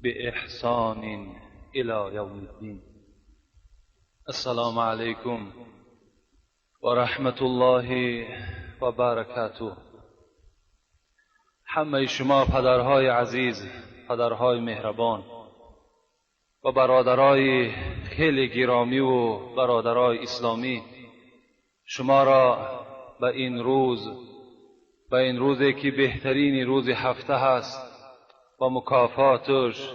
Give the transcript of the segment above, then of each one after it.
بإحسان إلى يوم الدين. السلام عليكم ورحمة الله وبركاته. همه شما پدرهای عزیز، پدرهای مهربان و برادرای خیلی گرامی و برادرای اسلامی، شما را به این روز، به این روزی که بهترین روز هفته هست و مکافاتش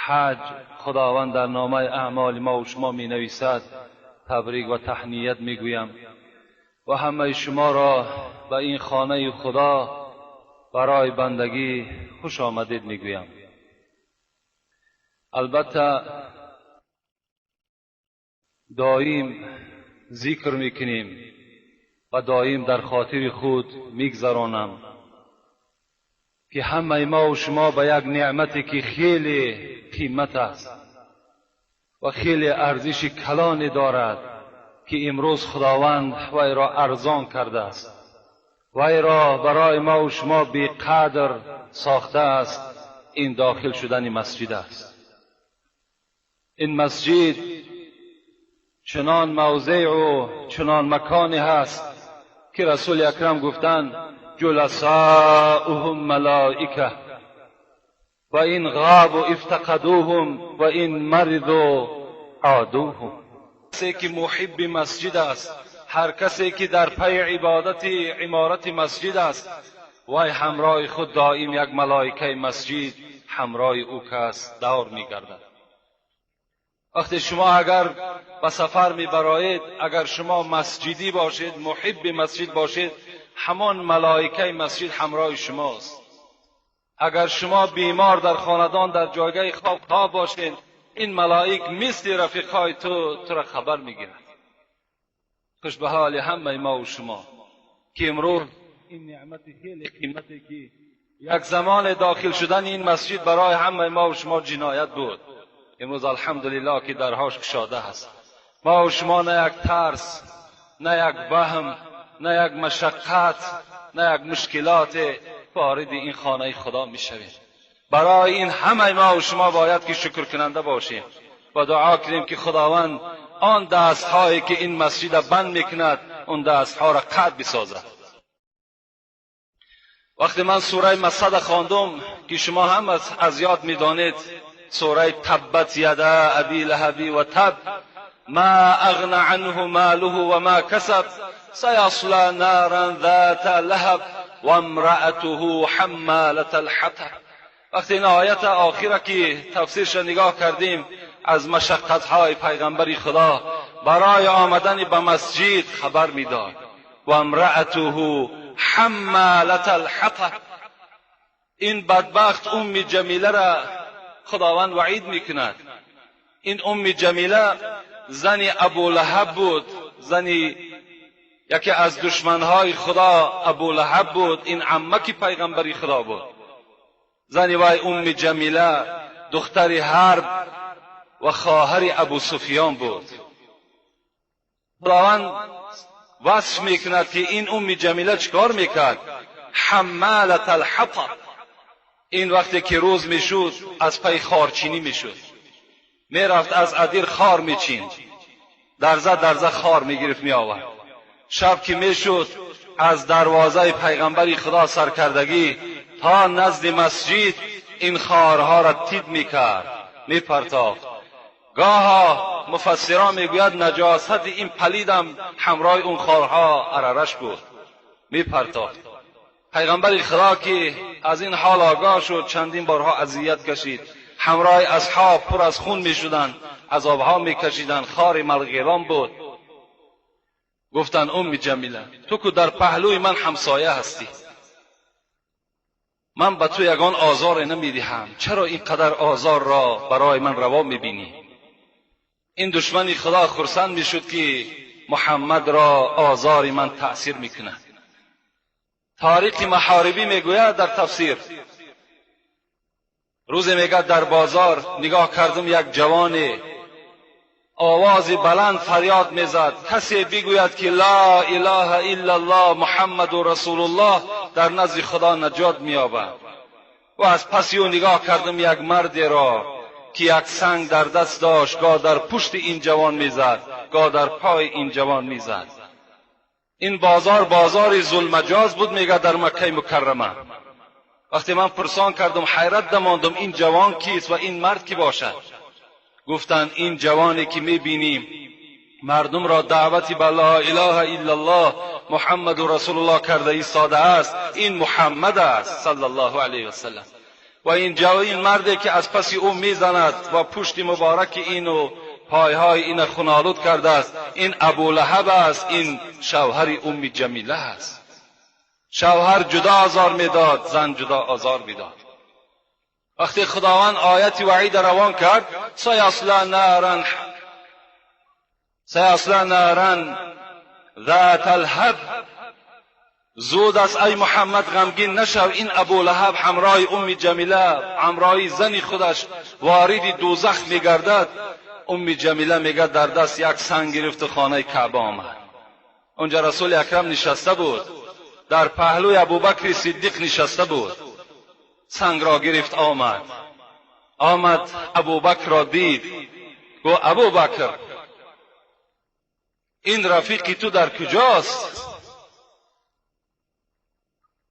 حج خداوند در نامه اعمال ما و شما می نویسد، تبریک و تهنیت می گویم و همه شما را به این خانه خدا برای بندگی خوش آمدید می گویم. البته دائم ذکر میکنیم و دائم در خاطر خود میگذرانم که همه ما و شما به یک نعمتی که خیلی قیمت است و خیلی ارزش کلانی دارد که امروز خداوند وی را ارزان کرده است، وی را برای ما و شما بی قدر ساخته است، این داخل شدن مسجد است. این مسجد چنان موضع و چنان مکانی هست که رسول اکرم گفتند جلساؤهم ملائکه و این غابوا افتقدوهم و این مرضوا عادوهم. کسی که محب مسجد است، هر کسی که در پی عبادت عمارت مسجد است، وی همراه خود دائم یک ملائکه مسجد همراه او کس دور میگردد. وقتی شما اگر به سفر میبرایید، اگر شما مسجدی باشید، محب مسجد باشید، همان ملائکه مسجد همراه شماست. اگر شما بیمار در خاندان در جایگاه خواب باشید، این ملائک مثل رفیقهای تو را خبر میگیرد. خوش به حال همه ما و شما که امروز این نعمت خیلی قیمتی که یک زمان داخل شدن این مسجد برای همه ما و شما جنایت بود، امروز الحمدلله که درهاش کشاده هست. ما و شما نه یک ترس، نه یک وهم، نه یک مشقت، نه یک مشکلات وارد این خانه خدا میشویم. برای این همه ما و شما باید که شکر کننده باشیم و دعا کنیم که خداوند آن دستهایی که این مسجد بند میکند، اون دستها را قطع بسازد. وقتی من سوره مسد خواندم که شما هم از یاد میدانید، سوره تبت یدا ابی لهب و تب ما اغنى عنه ماله و ما کسب سیصلی نارا ذات لهب و امرأته حمالة الحطب. وقتی این آیت آخره که تفسیرش نگاه کردیم، از مشقت‌های پیغمبر خدا برای آمدن به مسجد خبر میداد. و امرأته حمالة الحطب. این بدبخت ام جمیله را خداوند وعید میکند. این ام جمیله زن ابو لهب بود، زن یکی از دشمنهای خدا ابو لهب بود. این عمک پیغمبری خدا بود. زن وی ام جمیله دختر حرب و خواهر ابو سفیان بود. خداوند وصف میکند که این ام جمیله چکار میکرد؟ حمالة الحطب. این وقتی که روز میشد از پی خارچینی میشد، میرفت از ادیر خار میچیند، درزه درزه خار میگرفت میآورد. شب که میشد از دروازه پیغمبر خدا سرکردگی تا نزد مسجد این خارها را تید میکرد، میپرتاخت. گاها مفسران میگوید نجاست این پلیدم همراه اون خارها عررش بود، میپرتاخت. پیغمبر خدا که از این حال آگاه شد، چندین بارها اذیت کشید، همراه اصحاب پر از خون میشدند، عذابها میکشیدند، خار ملغیران بود. گفتند ام جمیله تو که در پهلوی من همسایه هستی، من به تو یگان آزار نمیدهم، چرا اینقدر آزار را برای من روا میبینی؟ این دشمن خدا خرسند میشد که محمد را آزار من تأثیر میکند. تاریخ محاربی میگوید در تفسیر، روزی میگه در بازار نگاه کردم یک جوان آواز بلند فریاد میزد، کسی بگوید که لا اله الا الله محمد رسول الله در نزد خدا نجات مییابد. و از پس او نگاه کردم یک مردی را که یک سنگ در دست داشت، گاه در پشت این جوان میزد، گاه در پای این جوان میزد. این بازار بازار ظلمجاز بود میگه در مکه مکرمه. وقتی من پرسان کردم حیرت دماندم این جوان کیست و این مرد کی باشد؟ گفتند این جوانی که میبینیم مردم را دعوتی به لا اله الا الله محمد رسول الله کرده ایستاده است، این محمد است صلی الله علیه و سلم. و این جوان مردی که از پس او میزند و پشت مبارک این و پایهای این خونالود کرده است، این ابو لهب است، این شوهر ام جمیله است. شوهر جدا آزار میداد، زن جدا آزار میداد. وقتی خداوند آیت وعید روان کرد، سیصلی نارا ذات الهب، زود است ای محمد غمگین نشو، این ابو لهب همراه ام جمیله، همراه زن خودش وارد دوزخ میگردد. ام جمیله میگه در دست یک سنگ گرفت و خانه کعبه آمد. اونجا رسول اکرم نشسته بود، در پهلوی ابوبکر صدیق نشسته بود. سنگ را گرفت آمد، آمد ابوبکر را دید، گفت ابوبکر این رفیقی تو در کجاست؟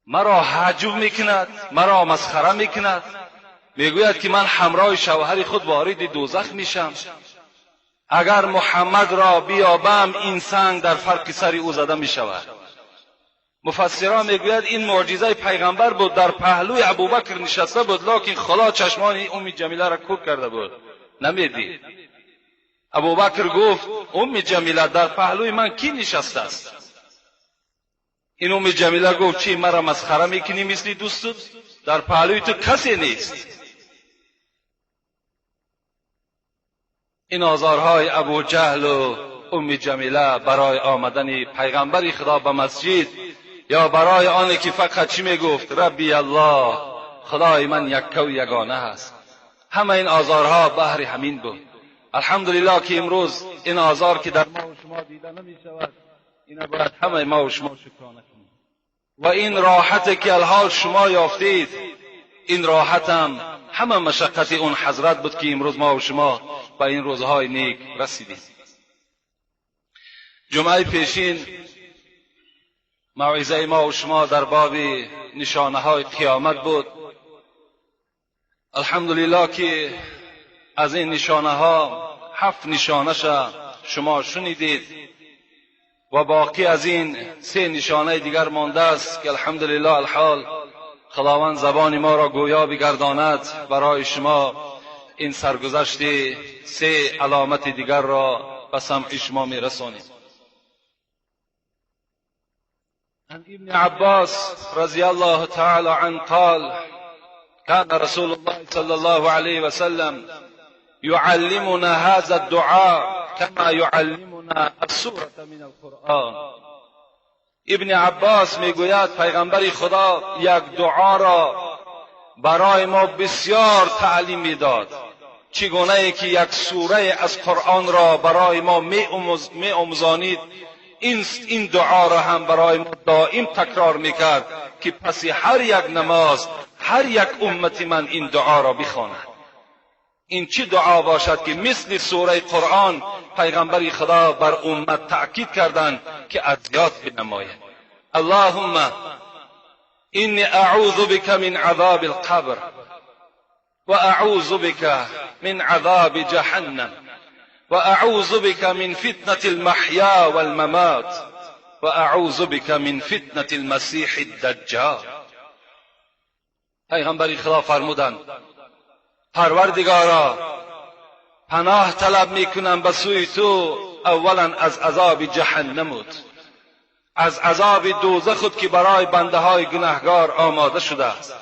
مرا هجو میکند، مرا مسخره میکند، میگوید که من همراه شوهر خود وارد دوزخ میشم، اگر محمد را بیابم این سنگ در فرق سر او زده میشود. مفسران میگوید این معجزه پیغمبر بود، در پهلوی ابوبکر نشسته بود، لکن خدا چشمان ام جمیله را کور کرده بود، نمیدید. ابوبکر گفت ام جمیله در پهلوی من کی نشسته است؟ این ام جمیله گفت چی مرا مسخره میکنی مثل دوستت؟ در پهلوی تو کسی نیست. این آزارهای ابو جهل و ام جمیله برای آمدن پیغمبر خدا به مسجد، یا برای آنی که فقط چی میگفت؟ ربی الله، خدای من یکه و یگانه است. همه این آزارها بهر همین بود. الحمدلله که امروز این آزار که در ما و شما دیده نمی شود، اینا باید همه ما و شما شکرانه کنیم. و این راحت که الحال شما یافتید، این راحت هم همه مشقت اون حضرت بود که امروز ما و شما به این روزهای نیک رسیدیم. جمعه پیشین موعظه ما و شما در باب نشانه های قیامت بود. الحمدلله که از این نشانه ها 7 نشانه شما شنیدید و باقی از این 3 نشانه دیگر مانده است که الحمدلله الحال خداوند زبان ما را گویا بگرداند برای شما این سرگذشت 3 علامت دیگر را به سمع شما میرسانیم. عن ابن عباس رضی الله تعالی عنه قال كان رسول الله صلى الله عليه وسلم يعلمنا هذا الدعاء كما يعلمنا السورة من القرآن. ابن عباس میگوید پیغمبر خدا یک دعا را برای ما بسیار تعلیم میداد، چگونه ای که یک سوره از قرآن را برای ما میآموزانید، این دعا را هم برای ما دائم تکرار میکرد که پس هر یک نماز هر یک امت من این دعا را بخواند. این چه دعا باشد که مثل سوره قرآن پیغمبر خدا بر امت تأکید کردند که از یاد بنماید. اللهم انی اعوذ بک من عذاب القبر و اعوذ بک من عذاب جهنم و اعوذ بک من فتنة المحیا والممات و اعوذ بک من فتنة المسیح الدجال. پیغمبر خدا فرمودند پروردگارا پناه طلب میکنم به سوی تو، اولا از عذاب جهنمت، از عذاب دوزخت که برای بنده های گناهگار آماده شده است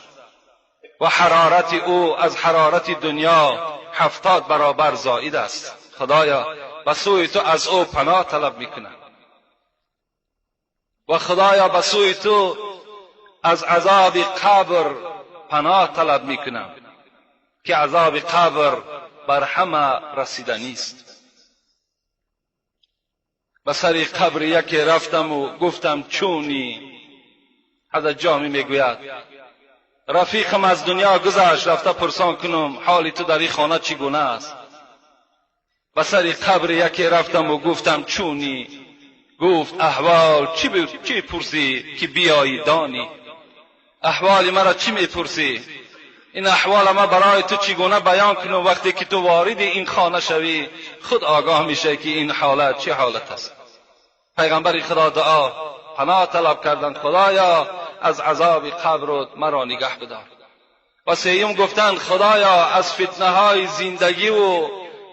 و حرارت او از حرارت دنیا 70 برابر زائد است. خدایا به سوی تو از او پناه طلب میکنم و خدایا به سوی تو از عذاب قبر پناه طلب میکنم که عذاب قبر بر همه رسیدنی است. به سر قبر یکی رفتم و گفتم چونی؟ حضرت جامی میگوید رفیقم از دنیا گذشت، رفته پرسان کنم حال تو در این خانه چگونه است. به سر قبر یکی رفتم و گفتم چونی؟ گفت احوال چی پرسی که بیایی دانی؟ احوال مرا چی میپرسی؟ این احوال ما برای تو چگونه بیان کنم؟ وقتی که تو وارد این خانه شوی خود آگاه میشه که این حالت چه حالت است. پیغمبر خدا دعا پناه طلب کردند، خدایا از عذاب قبر مرا نگه بدار. و سیوم گفتند خدایا از فتنه های زندگی و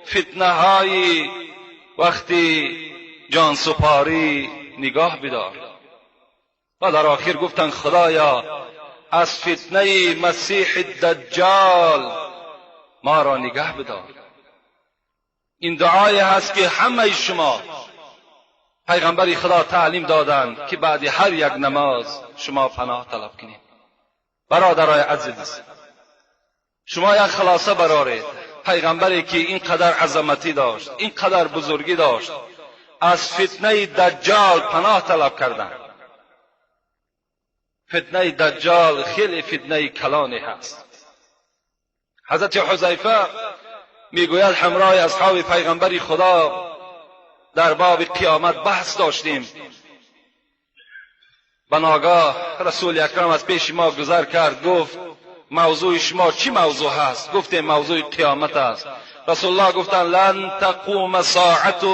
فتنه های وقتی جان سپاری نگاه بدار. و در آخر گفتند خدایا از فتنه مسیح دجال ما را نگه بدار. این دعای هست که همه شما پیغمبر خدا تعلیم دادند که بعد هر یک نماز شما پناه طلب کنید. برادرای عزیز، شما یک خلاصه برارید. پیغمبری که اینقدر عظمتی داشت، اینقدر بزرگی داشت، از فتنه دجال پناه طلب کردند. فتنه دجال خیلی فتنه کلانی هست. حضرت حذیفه میگوید همراه اصحاب پیغمبر خدا در باب قیامت بحث داشتیم. بناگاه رسول اکرم از پیش ما گذر کرد، گفت موضوع شما چی موضوع هست؟ گفتیم موضوع قیامت است. رسول الله گفتند لن تقوم ساعت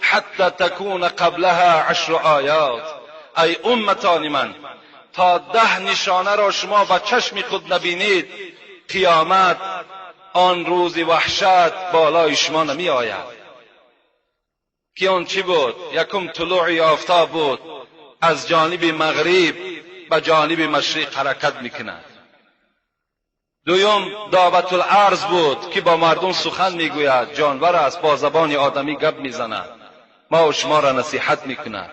حتی تکون قبلها 10 آیات. ای امتان من، تا 10 نشانه را شما با چشم خود نبینید قیامت آن روز وحشت بالای شما نمی آید. که آن چی بود؟ یکم طلوع آفتاب بود، از جانب مغرب به جانب مشرق حرکت میکند. دوم دابت الارض بود که با مردم سخن میگوید، جانور است، با زبان آدمی گپ میزند، ما و شما را نصیحت میکند.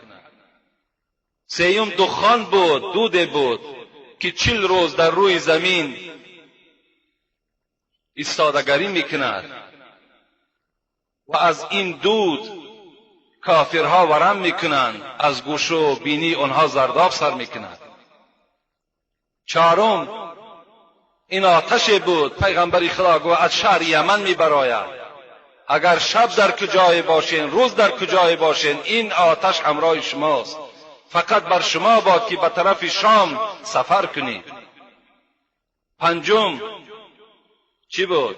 سیوم دخان بود، دود بود که 40 روز در روی زمین ایستادگری میکند و از این دود کافرها ورم میکنند، از گوش و بینی آنها زرداب سر میکند. چهارم این آتش بود، پیغمبر خدا گفت از شهر یمن میبراید، اگر شب در کجای باشین روز در کجای باشین این آتش همراه شماست، فقط بر شما باد که به طرف شام سفر کنید. پنجم چی بود؟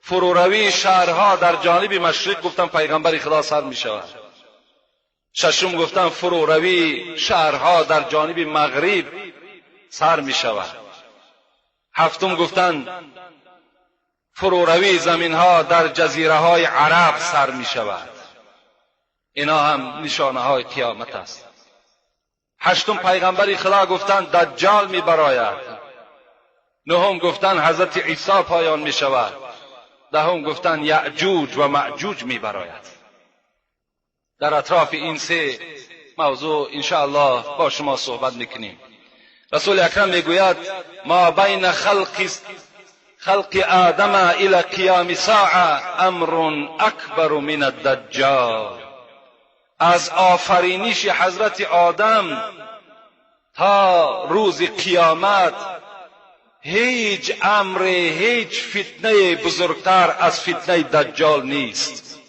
فروروی شهرها در جانب مشرق گفتن پیغمبر خدا سر می شود. ششم گفتن فروروی شهرها در جانب مغرب سر می شود. هفتم گفتن فروروی زمینها در جزیره های عرب سر می شود. اینا هم نشانه های قیامت است. هشتم پیغمبر خدا گفتن دجال می براید. نهم گفتن حضرت عیسی پایان می شود. دهم گفتن یعجوج و معجوج می براید. در اطراف این سه موضوع انشاءالله با شما صحبت میکنیم. رسول اکرم میگوید ما بین خلق آدم الى قیام ساعه امر اکبر من الدجال. از آفرینش حضرت آدم تا روز قیامت هیچ امر، هیچ فتنه بزرگتر از فتنه دجال نیست.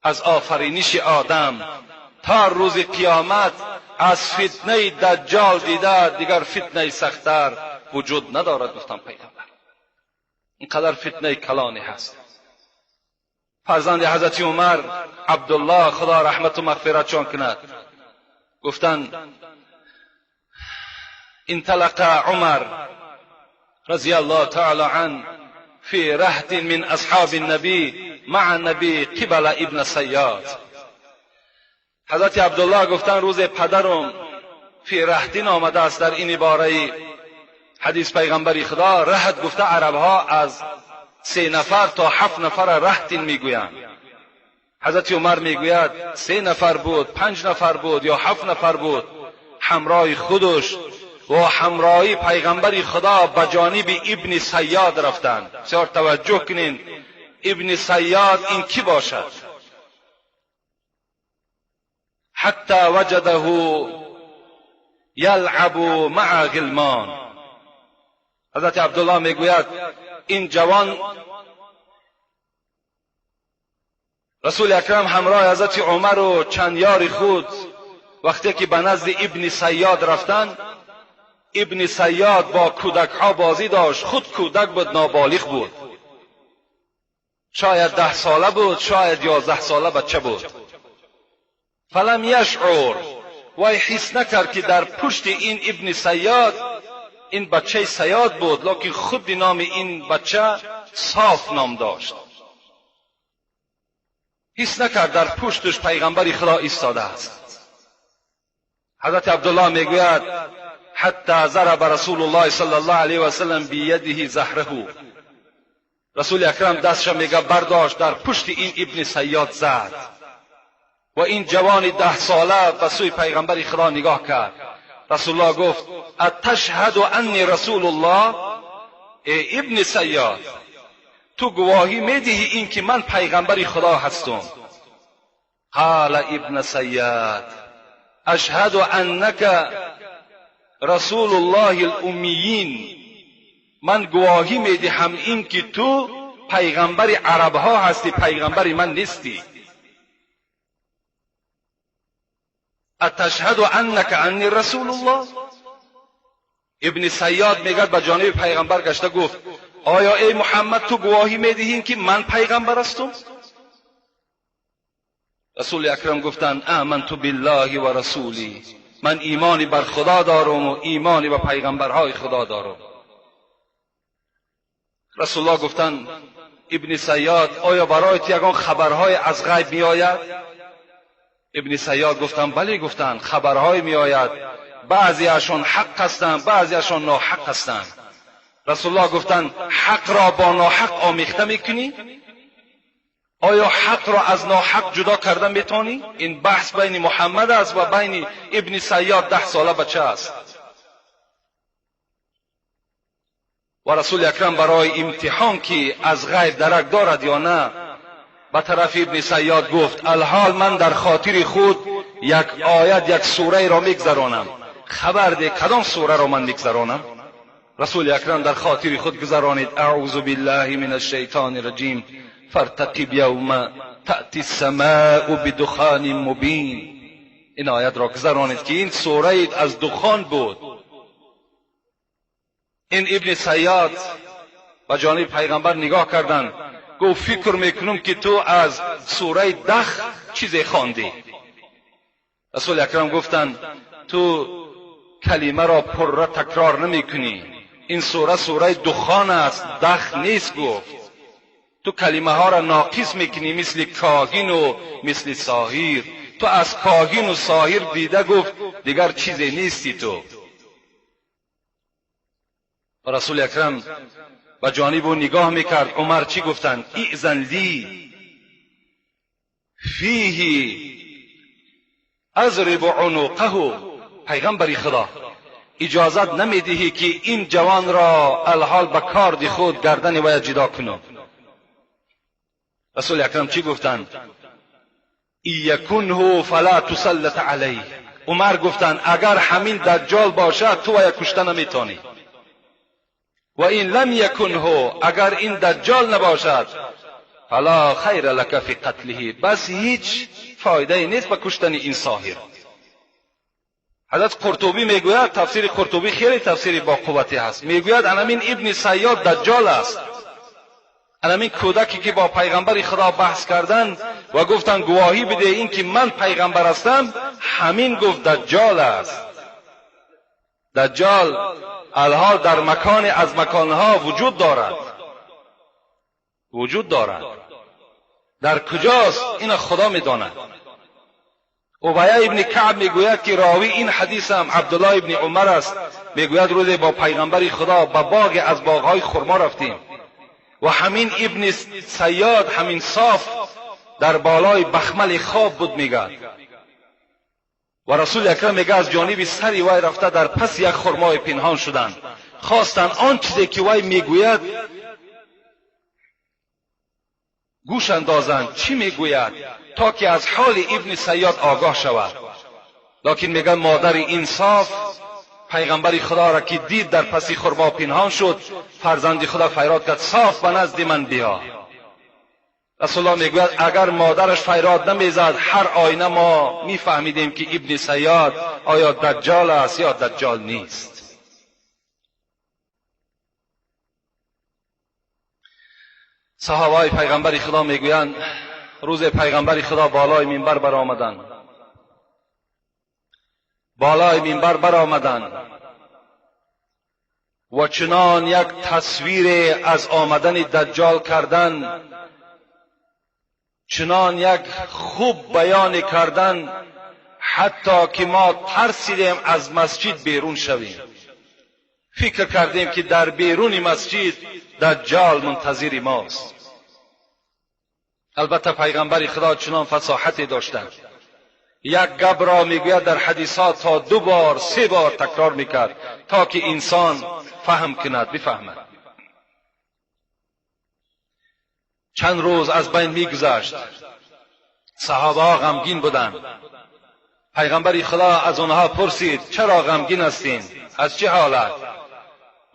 از آفرینش آدم تا روز قیامت از فتنه دجال دیده دیگر فتنه سختتر وجود ندارد. گفتم پیغمبر اینقدر فتنه کلانی هست. فرزند حضرت عمر عبدالله خدا رحمت و مغفرتشان کند گفتند انطلق عمر رضی الله تعالی عنه فی رهط من اصحاب النبی مع النبی قبل ابن صیاد. حضرت عبدالله گفتن روز پدرم فی رهطین آمده است. در این عباره حدیث پیغمبر خدا رهط گفته عربها از 3 نفر تا 7 نفر رهطین میگویند. حضرت عمر میگوید 3 نفر بود، 5 نفر بود یا 7 نفر بود، همراه خودش و همراهی پیغمبر خدا به جانب ابن صیاد رفتند. بسیار توجه کنین، ابن صیاد این کی باشد؟ حتی وجده یلعب مع غلمان. حضرت عبدالله میگوید این جوان رسول اکرم همراه حضرت عمر و چند یار خود وقتی که به نزد ابن صیاد رفتند، ابن صیاد با کودکها بازی داشت. خود کودک بود، نابالغ بود، شاید 10 ساله بود، شاید 11 ساله بچه بود. فلم یشعر، وی حس نکرد که در پشت این ابن صیاد، این بچه صیاد بود، لکن خود نام این بچه صاف نام داشت. حس نکرد در پشتش پیغمبر خدا ایستاده است. حضرت عبدالله میگوید حتی ضرب رسول الله صلی الله علیه و سلم بیده ظهره. رسول اکرم دستش میگه برداشت، در پشت این ابن صیاد زد و این جوان 10 ساله به سوی پیغمبر خدا نگاه کرد. رسول الله گفت اتشهد انی رسول الله؟ ای ابن صیاد، تو گواهی میدهی این که من پیغمبر خدا هستم؟ قال ابن صیاد اشهد انک رسول الله الامیین. من گواهی میدهم این که تو پیغمبر عربها هستی، پیغمبر من نیستی. اتشهد انک انی رسول الله؟ ابن صیاد میگه به جانب پیغمبر گشته گفت آیا ای محمد تو گواهی میدهی که من پیغمبر هستم؟ رسول اکرم گفتند آمنت بالله و رسولی، من ایمانی بر خدا دارم و ایمانی به پیغمبرهای خدا دارم. رسول الله گفتند ابن صیاد آیا برای تو یگان خبرهای از غیب میآید؟ ابن صیاد گفتند بله. گفتند خبرهای میآید، بعضیشان حق هستند، بعضیشان ناحق هستند. رسول الله گفتند حق را با ناحق آمیخته میکنی؟ آیا حق را از ناحق جدا کرده میتونی؟ این بحث بین محمد است و بین ابن صیاد 10 ساله بچه است. و رسول اکرم برای امتحان که از غیب درک دارد یا نه به طرف ابن صیاد گفت الحال من در خاطر خود یک آیت، یک سوره را میگذرانم، خبر ده کدام سوره را من میگذرانم؟ رسول اکرم در خاطر خود گذرانید اعوذ بالله من الشیطان الرجیم فارتقب یوم تأتی السماء بدخان مبین. این آیت را گذرانید که این سوره از دخان بود. این ابن صیاد به جانب پیغمبر نگاه کردند، گفت فکر میکنم که تو از سوره دخ چیزی خواندی. رسول اکرم گفتند تو کلمه را پره تکرار نمیکنی، این سوره سوره دخان است، دخ نیست. گفت تو کلمه ها را ناقص میکنی، مثل کاهن و مثل ساحر. تو از کاهن و ساحر دیده گفت دیگر چیزی نیستی تو. رسول اکرم به جانب او نگاه میکرد. عمر چی گفتند؟ ائذن لی فیه اضرب عنقه. پیغمبر خدا اجازت نمیدهی که این جوان را الحال به کارد خود گردن وی جدا کنم. رسول اکرم چی گفتند؟ یکنه فلا تسلط علیه. عمر گفتند اگر همین دجال باشد تو وی کشته نمیتونی، و این لم یکنه، اگر این دجال نباشد فلا خیر لک فی قتله، بس هیچ فایده نیست به کشتن این ساحر. حضرت قرطبی میگوید، تفسیر قرطبی خیلی تفسیر با قوتی هست، میگوید انمین ابن صیاد دجال است، انمین کودکی که با پیغمبر خدا بحث کردن و گفتن گواهی بده این که من پیغمبر هستم، همین گفت دجال است. دجال الحال در مکان از مکانها وجود دارد، وجود دارد. در کجاست این خدا میداند. ابی ابن کعب میگوید که راوی این حدیث هم عبدالله ابن عمر است، میگوید روزی با پیغمبر خدا به باغ از باغهای خرما رفتیم و همین ابن صیاد، همین صاف در بالای بخمل خواب بود میگه، و رسول اکرم میگه از جانب سری وی رفته در پس یک خرمای پنهان شدند، خواستند آن چیزی که وی میگوید گوش اندازند چی میگوید تا که از حال ابن صیاد آگاه شود. لکن میگن مادر انصاف پیغمبر خدا را که دید در پس خرما پنهان شد، فرزند خدا فریاد کرد صاف به نزد من بیا. رسول الله میگوید اگر مادرش فریاد نمیزد هر آینه ما میفهمیدیم که ابن صیاد آیا دجال است یا دجال نیست. صحابه پیغمبر خدا میگویند روز پیغمبر خدا بالای منبر برآمدند، بالای منبر برآمدند و چنان یک تصویر از آمدن دجال کردن، چنان یک خوب بیان کردن، حتی که ما ترسیدیم از مسجد بیرون شویم. فکر کردیم که در بیرون مسجد دجال منتظر ماست. البته پیغمبر خدا چنان فصاحتی داشتند، یک گپ را میگوید در حدیثات تا 2 بار 3 بار تکرار میکرد تا که انسان فهم کند، بفهمد. چند روز از بین میگذشت، صحابه ها غمگین بودند. پیغمبر خدا از آنها پرسید چرا غمگین هستین؟ از چه حالت؟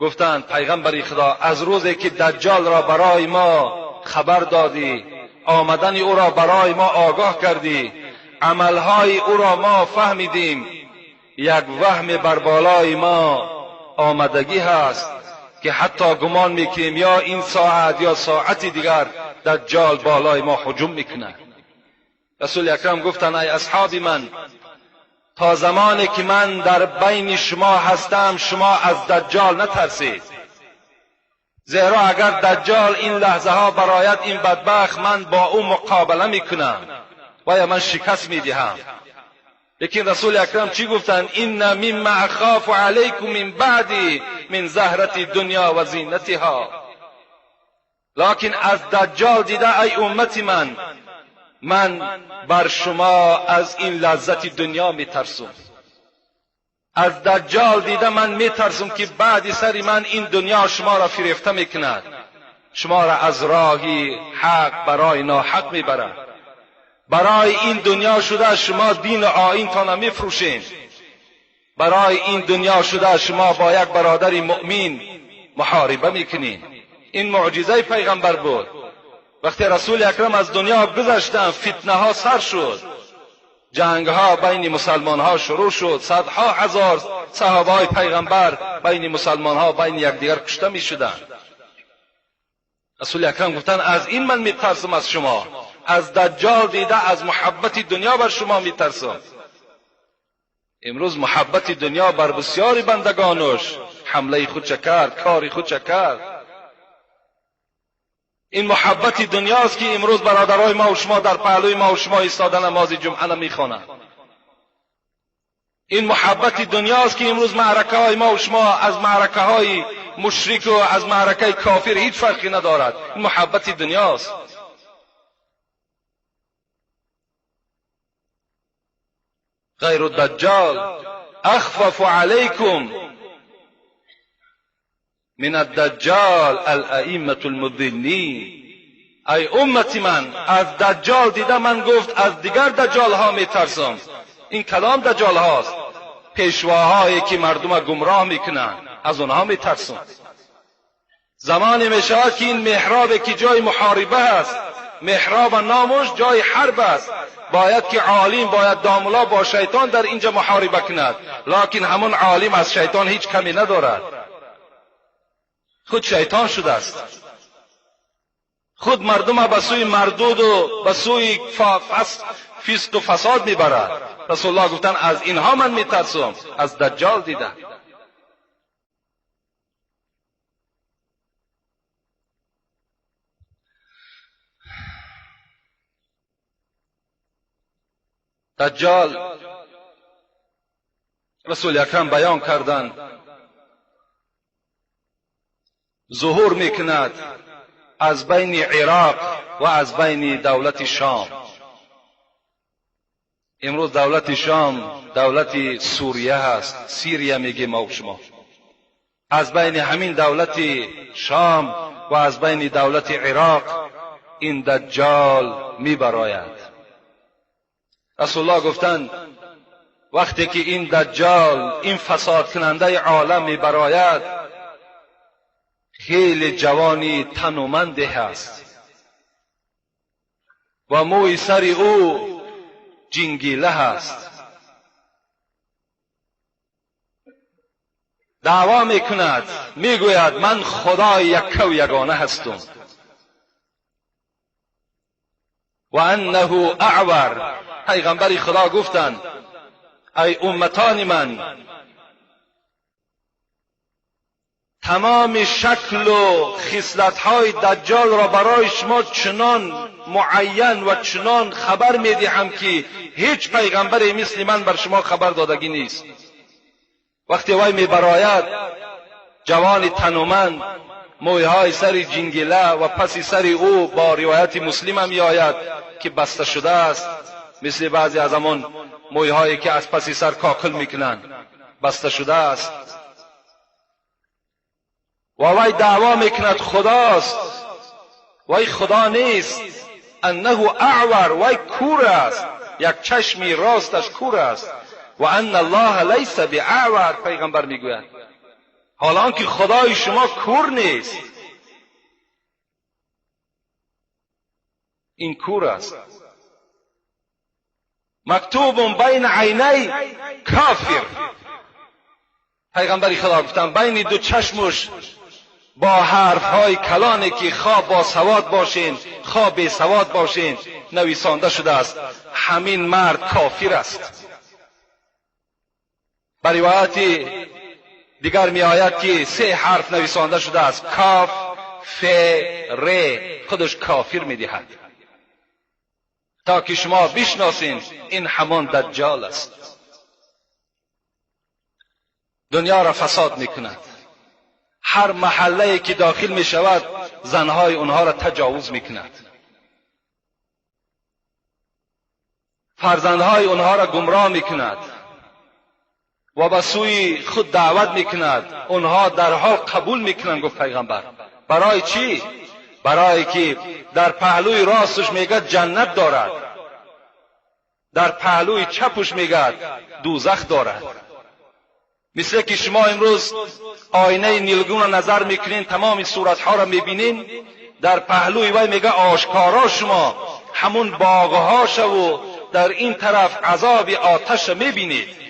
گفتند پیغمبر خدا از روزی که دجال را برای ما خبر دادی، آمدن او را برای ما آگاه کردی، عملهای او را ما فهمیدیم، یک وهم بر بالای ما آمدگی هست که حتی گمان میکنیم یا این ساعت یا ساعت دیگر دجال بالای ما هجوم میکند. رسول اکرم گفتند ای اصحاب من، تا زمانی که من در بین شما هستم شما از دجال نترسید، زیرا اگر دجال این لحظه ها برایت این بدبخت، من با او مقابله میکنم و یا من شکست میدهم. لیکن رسول اکرم چی گفتند؟ این مما اخاف علیکم من بعدی من زهرت دنیا و زینتها. لکن از دجال دیده ای امت من، من بر شما از این لذت دنیا میترسم. از دجال دیده من میترسم که بعد سر من این دنیا شما را فریفته میکند، شما را از راهی حق برای ناحق میبرد. برای این دنیا شده شما دین و آیینتان میفروشین، برای این دنیا شده شما با یک برادر مؤمن محاربه میکنین. این معجزه پیغمبر بود. وقتی رسول اکرم از دنیا گذشتند فتنه ها سر شد، جنگ ها بین مسلمان ها شروع شد، صدها هزار صحابه های پیغمبر بین مسلمان ها بین یکدیگر کشته می شدند. رسول اکرم گفتند از این من میترسم از شما، از دجال دیده از محبت دنیا بر شما میترسم. امروز محبت دنیا بر بسیاری بندگانش حمله خود کرد، کاری خود کرد. این محبت دنیاست که امروز برادرای ما و شما در پهلوی ما و شما ایستاده نماز جمعه نمیخوانند. این محبت دنیاست که امروز معرکه های ما و شما از معرکه های مشرک و از معرکه کافر هیچ فرقی ندارد. این محبت دنیاست. غیر الدجال اخفف علیکم من الدجال الائمة المضلین. ای امت من، از دجال دیده من گفت از دیگر دجال ها میترسم. این کلام دجال هاست، پیشواهایی که مردم گمراه میکنند، از آنها میترسم. زمانی میشود که این محراب که جای محاربه است، محراب نامش جای حرب است، باید که عالم، باید داملا با شیطان در اینجا محاربه کند، لکن همون عالم از شیطان هیچ کمی ندارد، خود شیطان شده است. خود مردم به سوی مردود و به سوی فسق و فساد میبرد. رسول الله گفتن از اینها من میترسم، از دجال دیده. دجال رسول اکرم بیان کردند ظهور میکند از بین عراق و از بین دولت شام. امروز دولت شام دولت سوریه هست، سیریه میگیم ما و شما. از بین همین دولت شام و از بین دولت عراق این دجال میبراید. رسول الله گفتند وقتی که این دجال، این فساد کننده عالم میبراید، خیلی جوانی تنومندی هست و موی سر او جنگیله هست. دعوا میکند، میگوید من خدای یک و یگانه هستم. و انه اعور. پیغمبر خدا گفتند ای امتان من، تمام شکل و خصلت‌های دجال را برای شما چنان معین و چنان خبر میدهم که هیچ پیغمبری مثل من بر شما خبر دادگی نیست. وقتی وی میبراید، جوان تنومند، مویهای سر جنگیله و پس سر او با روایت مسلم میآید که بسته شده است، مثل بعضی از همان مویهایی که از پس سر کاکل میکنند، بسته شده است. و وی دعوا میکند خداست، وی خدا نیست. انه اعور، وی کور است، یک چشمی راستش کور است. و ان الله لیس باعور، پیغمبر میگوید حالا آنکه خدای شما کور نیست، این کور است. مکتوب بین عینی کافر. پیغمبر خدا گفتن بین دو چشمش با حرفهای کلانی که خواه با سواد باشین خواه بی سواد باشین نویسانده شده است، همین مرد کافر است. بر روایت دیگر می آید که 3 حرف نویسانده شده است، کاف ف ر، خودش کافر می دهد تا که شما بشناسین این همان دجال است. دنیا را فساد می کند. هر محله که داخل می شود زنهای اونها را تجاوز می کند، فرزندهای اونها را گمراه می کند و به سوی خود دعوت می کند. اونها در حال قبول می کنند. گفت پیغمبر برای چی؟ برای که در پهلوی راستش میگه جنت دارد، در پهلوی چپش میگه دوزخ دارد. مثل که شما امروز آینه نیلگون را نظر میکنین، تمام صورتها را میبینین، در پهلوی وی میگه آشکارا شما همون باغهاش و در این طرف عذاب آتش میبینید.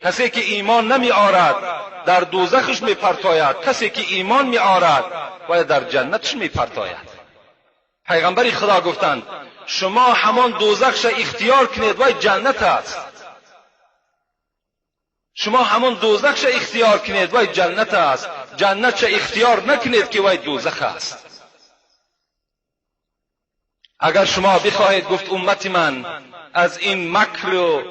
کسی که ایمان نمی آرد در دوزخش میپرتاید، کسی که ایمان می آرد و در جنتش میپرتاید. پیغمبر خدا گفتند شما همان دوزخش اختیار کنید و جنت است. شما همان دوزخش اختیار کنید و جنت است، جنت اختیار نکنید که وی دوزخ است. اگر شما بخواهید، گفت امت من، از این مکر و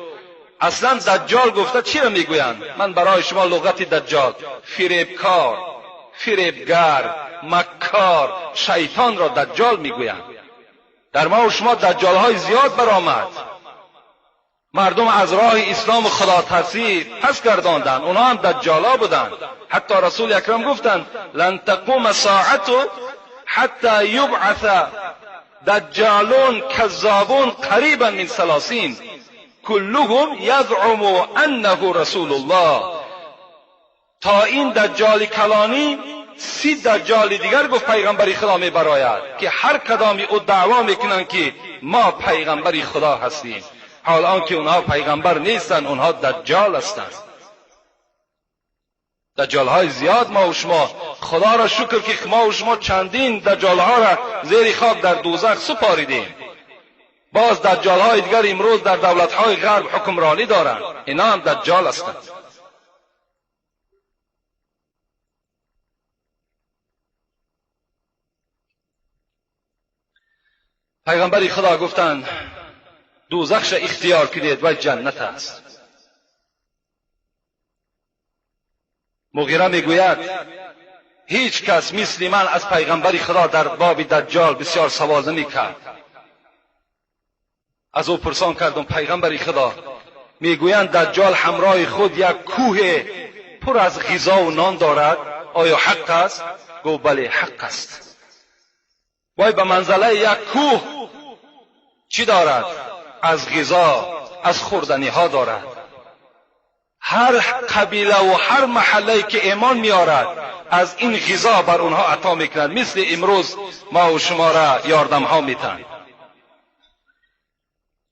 اصلا دجال گفته چی را میگویند؟ من برای شما لغت دجال، فریبکار، فریبگر، مکار، شیطان را دجال میگویند. در ما و شما دجال های زیاد برآمد. مردم از راه اسلام و خدا ترسی پس گرداندند، اونها هم دجالا بودند. حتی رسول اکرم گفتند لن تقوم ساعت حتی یبعث دجالون کذابون قریبا من 30 کلهم یزعم انه رسول الله. تا این دجال کلانی 30 دجال دیگر گفت پیغمبر خدا می براید که هر کدامی او دعوا میکنند که ما پیغمبر خدا هستیم، حال آنکه اونها پیغمبر نیستند، اونها دجال هستند. دجال های زیاد ما و شما، خدا را شکر که ما و شما چندین دجال ها را زیر خاک در دوزخ سپاریدیم. باز دجال های دیگر امروز در دولت های غرب حکمرانی دارند، اینا هم دجال هستند. پیغمبر خدا گفتند دوزخش اختیار کنید و جنت است. مغیره میگوید هیچ کس مثل من از پیغمبر خدا در باب دجال بسیار سوال نمیکرد. از او پرسان کردم پیغمبر خدا، میگویند دجال همراه خود یک کوه پر از غذا و نان دارد، آیا حق است؟ گفت بله حق است. وای به منزله یک کوه چی دارد؟ از غذا، از خوردنی ها دارد. هر قبیله و هر محله که ایمان میآرد از این غذا بر اونها عطا میکند، مثل امروز ما و شما را یاردم ها میتن.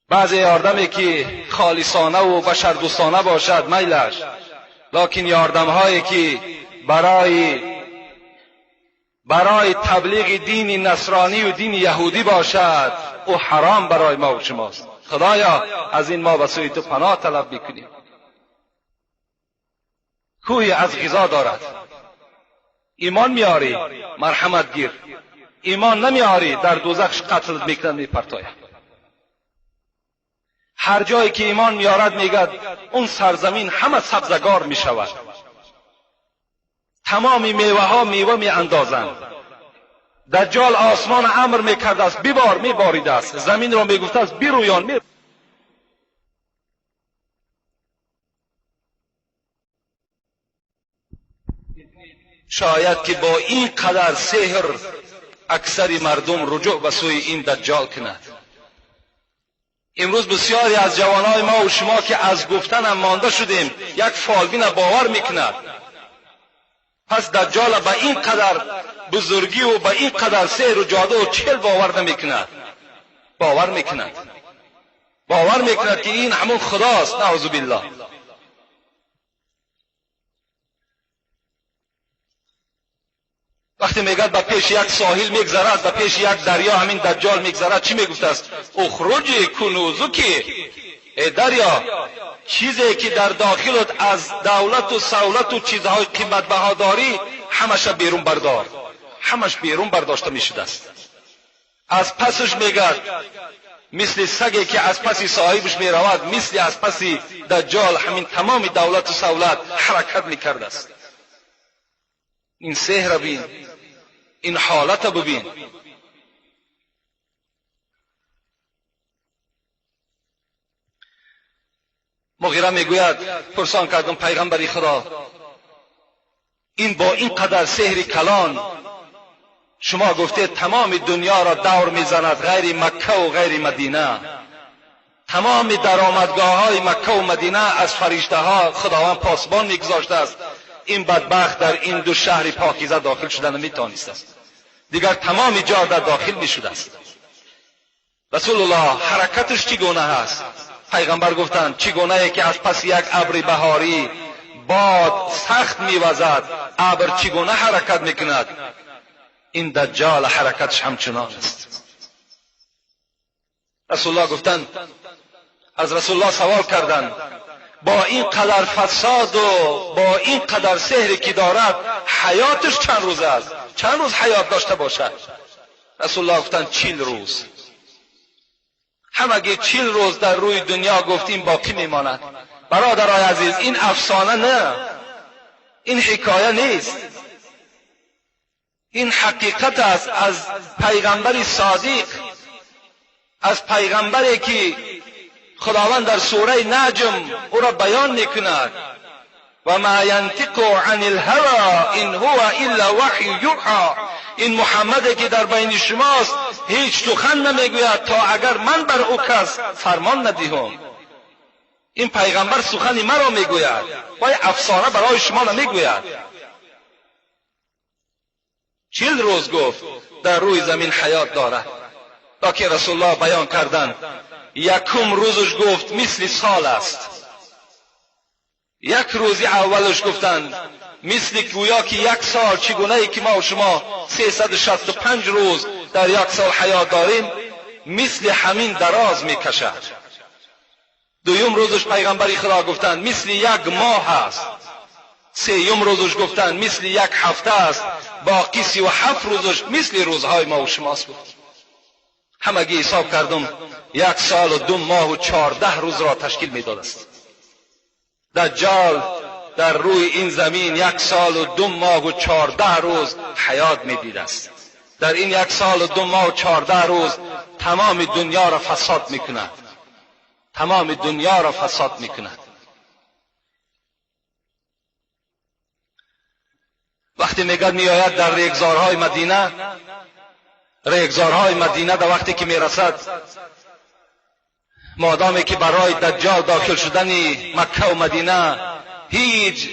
بعضی یاردمی که خالصانه و بشردوستانه باشد میلش، لکن یاردم هایی که برای تبلیغ دین نصرانی و دین یهودی باشد او حرام برای ما و شماست. خدایا از این ما به سوی تو پناه طلب میکنیم. کوهی از غذا دارد، ایمان میاری مرحمت گیر، ایمان نمیاری در دوزخ قتل میکنند میپرتاید. هر جایی که ایمان میارد میگد اون سرزمین همه سبزگار میشود، تمام میوه ها میوه می اندازند. دجال آسمان امر میکرده است ببار، میباریده است، زمین را میگفته است برویان می. شاید که با این قدر سحر اکثر مردم رجوع به سوی این دجال کند. امروز بسیاری از جوانای ما و شما که از گفتن هم مانده شدیم یک فالبین باور میکند. پس دجال به این قدر بزرگی و به این قدر سحر و جادو و چل باور نمیکند، باور میکند، باور میکند که این همون خداست، نعوذ بالله. وقتی میگد به پیش یک ساحل میگذرد، به پیش یک دریا همین دجال میگذرد، چی میگفت است؟ اخرجی کنوزکی، ای دریا چیزی که در داخلت از دولت و سولت و چیزهای قیمت بها داری همش بیرون بردار، همش بیرون برداشته میشده است. از پسش میگد مثل سگی که از پس صاحبش میرود، مثل از پس دجال همین تمام دولت و سولت حرکت میکرده است. این سحر بین، این حالت ببین. مغیره میگوید پرسان کردم پیغمبری خدا، این با این قدر سحر کلان شما گفته تمام دنیا را دور میزند غیر مکه و غیر مدینه، تمام درآمدگاه های مکه و مدینه از فرشته ها خداوند پاسبان میگذاشته است، این بدبخت در این دو شهر پاکیزه داخل شدن نمیتوانست است، دیگر تمام جا در داخل میشده است. رسول الله حرکتش چگونه هست؟ پیغمبر گفتند چگونه که از پس یک ابر بهاری باد سخت میوزد، ابر چگونه حرکت میکند، این دجال حرکتش همچنان است. رسول الله گفتند، از رسول الله سوال کردند با این قدر فساد و با این قدر سحری که دارد حیاتش چند روز است؟ چند روز حیات داشته باشد؟ رسول الله گفتند 40 روز. همگی 40 روز در روی دنیا گفتیم باقی میماند. برادرای عزیز این افسانه نه، این حکایه نیست، این حقیقت است از پیغمبر صادق، از پیغمبری که خداوند در سوره نجم او را بیان میکند، و ما ینطق عن الهوى ان هو الا وحی یوحی. این محمدی که در بین شماست هیچ سخن نمیگوید تا اگر من بر او کس فرمان ندهم. این پیغمبر سخن مرا میگوید و افسانه برای شما نمیگوید. 40 روز گفت در روی زمین حیات دارد. لکن رسول الله بیان کردند یکم روزش گفت مثل سال است، یک روزی اولش گفتند مثل گویا که یک سال، چگونه ای که ما و شما 365 روز در یک سال حیات داریم، مثل همین دراز میکشد. دویم روزش پیغمبر خدا گفتند مثل یک ماه است. سیوم روزش گفتند مثل یک هفته است. باقی 37 روزش مثل روزهای ما و شماست. همگی حساب کردم 1 سال و 2 ماه و 14 روز را تشکیل میداد است. دجال در روی این زمین 1 سال و 2 ماه و 14 روز حیات میدید است. در این 1 سال و 2 ماه و 14 روز تمام دنیا را فساد میکند، تمام دنیا را فساد میکند. وقتی میگد میآید در ریگزارهای مدینه، ریگزارهای مدینه در وقتی که میرسد، مادامی که برای دجال داخل شدن مکه و مدینه هیچ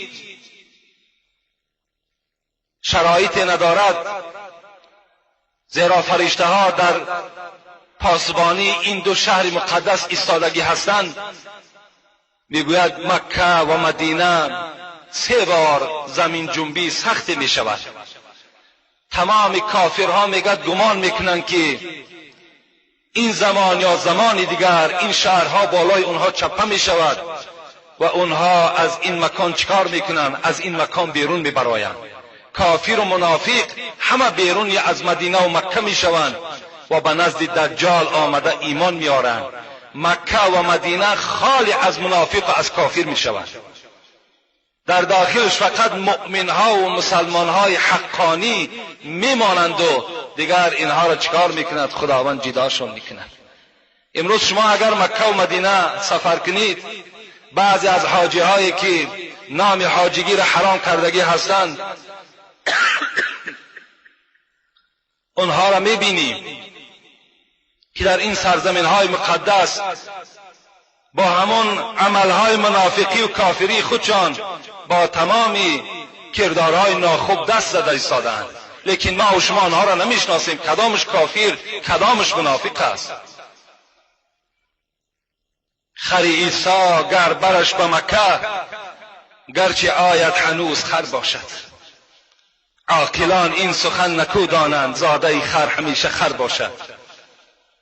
شرایطی ندارد، زیرا فرشته ها در پاسبانی این دو شهر مقدس ایستادگی هستند. میگوید مکه و مدینه 3 بار زمین جنبی سخت می شود. تمام کافرها میگد گمان میکنند که این زمان یا زمان دیگر این شهرها بالای اونها چپه می شود و اونها از این مکان چکار میکنند؟ از این مکان بیرون میبرایند. کافر و منافق همه بیرون از مدینه و مکه میشوند و به نزد دجال آمده ایمان میآرند. مکه و مدینه خالی از منافق و از کافر میشوند. در داخلش فقط مؤمنها و مسلمانهای حقانی میمانند و دیگر اینها را چکار میکند؟ خداوند جداشون میکند. امروز شما اگر مکه و مدینه سفر کنید، بعضی از حاجی هایی که نام حاجیگی را حرام کردگی هستند، اونها را میبینیم که در این سرزمین های مقدس با همون عملهای منافقی و کافری خودشان با تمامی کردارهای ناخوب دست زده ایستادند. لیکن ما و شما آنها را نمیشناسیم، کدامش کافر کدامش منافق است. خر عیسی گر برش به مکه، گرچه آید هنوز خر باشد. عاقلان این سخن نکو دانند، زاده خر همیشه خر باشد.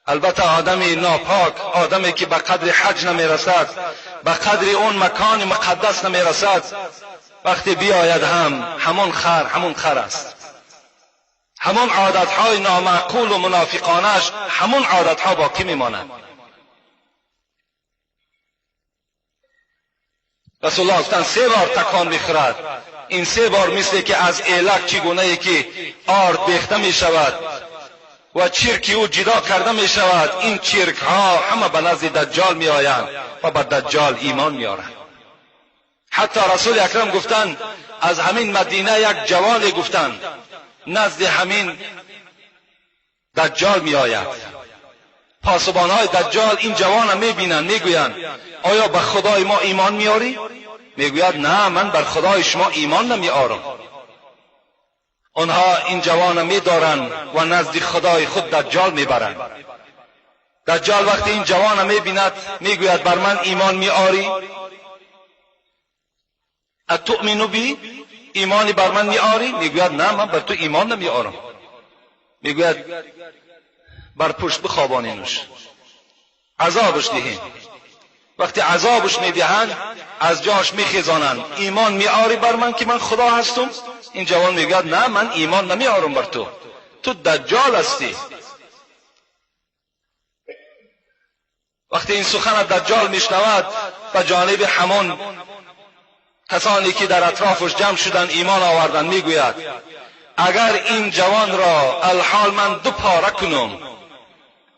البته آدم ناپاک، آدمی که به قدر حج نمیرسد، به قدر اون مکان مقدس نمیرسد، وقتی بیاید هم همون خر همون خر است. همون عادتهای نامعقول و منافقانش همون عادتها باقی میماند. رسول الله گفتند 3 بار تکان میخورد. این 3 بار مثل که از ایلک چگونه ای که آرد بیخته میشود و چرک او جدا کرده می شود، این چرک ها همه به نزد دجال می آیند و به دجال ایمان می آرند. حتی رسول اکرم گفتند از همین مدینه یک جوان گفتند نزد همین دجال می آید. پاسبان های دجال این جوان می بینند، می گویند آیا به خدای ما ایمان می آری؟ می گوید نه، من بر خدای شما ایمان نمی آرم. آنها این جوان میدارند و نزد خدای خود دجال میبرند. دجال وقتی این جوان میبیند میگوید بر من ایمان میآری؟ اتؤمن بی؟ ایمانی بر من میآری؟ میگوید نه، من بر تو ایمان نمیآرم. میگوید بر پشت بخوابانینش، عذابش دهیم. وقتی عذابش میدهند از جاش میخیزانند. ایمان میآری بر من که من خدا هستم؟ این جوان میگوید نه، من ایمان نمیآرم بر تو، تو دجال هستی. وقتی این سخن دجال میشنود به جانب همان کسانی که در اطرافش جمع شدن ایمان آوردن میگوید اگر این جوان را الحال من 2 پاره کنم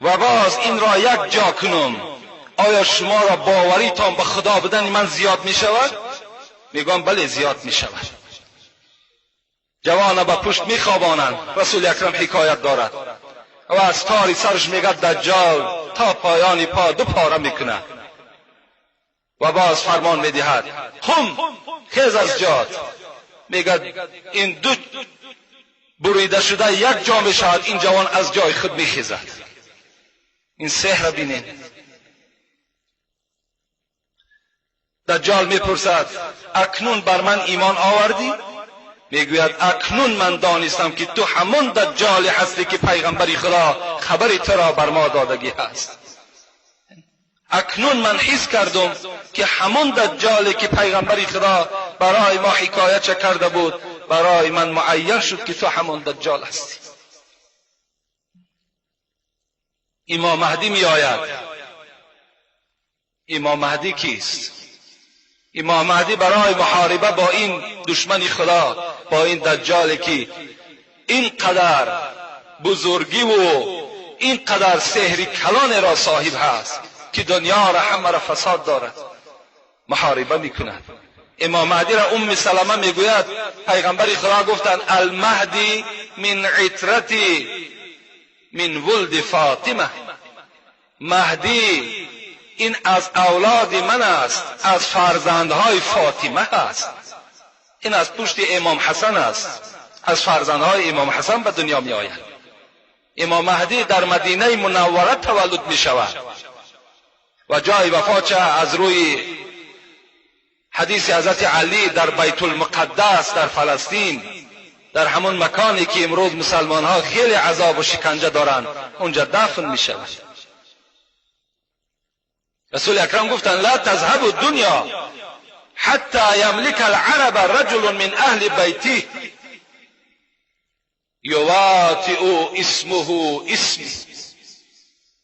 و باز این را یک جا کنم، آیا شما را باوریتان به خدا بدن من زیاد می شود؟ میگم بله، زیاد می شود. جوان به پشت می خوابانند. رسول اکرم حکایت دارد و از تاری سرش میگه دجال تا پایان پا 2 پاره میکنه و باز فرمان میدهد قم، خیز از جات. میگه این 2 بریده شده یک جا می شود. این جوان از جای خود میخیزد. این سحر بینید. دجال میپرسد اکنون بر من ایمان آوردی؟ میگوید اکنون من دانستم که تو همون دجالی هستی که پیغمبر خدا خبر تو را بر ما دادگی هست. اکنون من حس کردم که همون دجالی که پیغمبر خدا برای ما حکایت کرده بود، برای من معین شد که تو همون دجال هستی. امام مهدی می آید. امام مهدی کیست؟ امام مهدی برای محاربه با این دشمن خدا، با این دجالی که اینقدر بزرگی و اینقدر سحر کلان را صاحب هست که دنیا را همه را فساد دارد، محاربه میکند. امام مهدی را ام سلمه میگوید پیغمبر خدا گفتند المهدی من عترتی من ولد فاطمه. مهدی این از اولاد من است، از فرزندهای فاطمه است، این از پشت امام حسن است، از فرزندهای امام حسن به دنیا می آید. امام مهدی در مدینه منوره تولد می شود و جای وفات از روی حدیث حضرت علی در بیت المقدس در فلسطین، در همون مکانی که امروز مسلمان ها خیلی عذاب و شکنجه دارند، اونجا دفن می شود. رسول اکرم گفتند لا تذهب الدنیا حتی یملک العرب رجل من اهل بیتی یواطئ اسمه اسمی.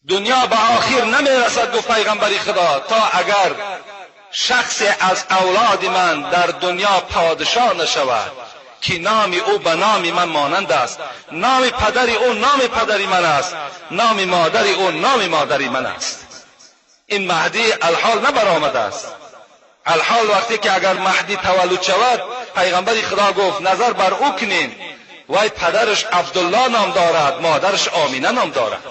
دنیا به آخر نمیرسد، گفت پیغمبر خدا، تا اگر شخص از اولاد من در دنیا پادشاه نشود که نام او به نام من مانند است، نام پدر او نام پدر من است، نام مادر او نام مادر من است. این مهدی الحال نبرآمده است. الحال وقتی که اگر مهدی تولد شود، پیغمبر خدا گفت نظر بر او کنیم، وای پدرش عبدالله نام دارد، مادرش آمینه نام دارد.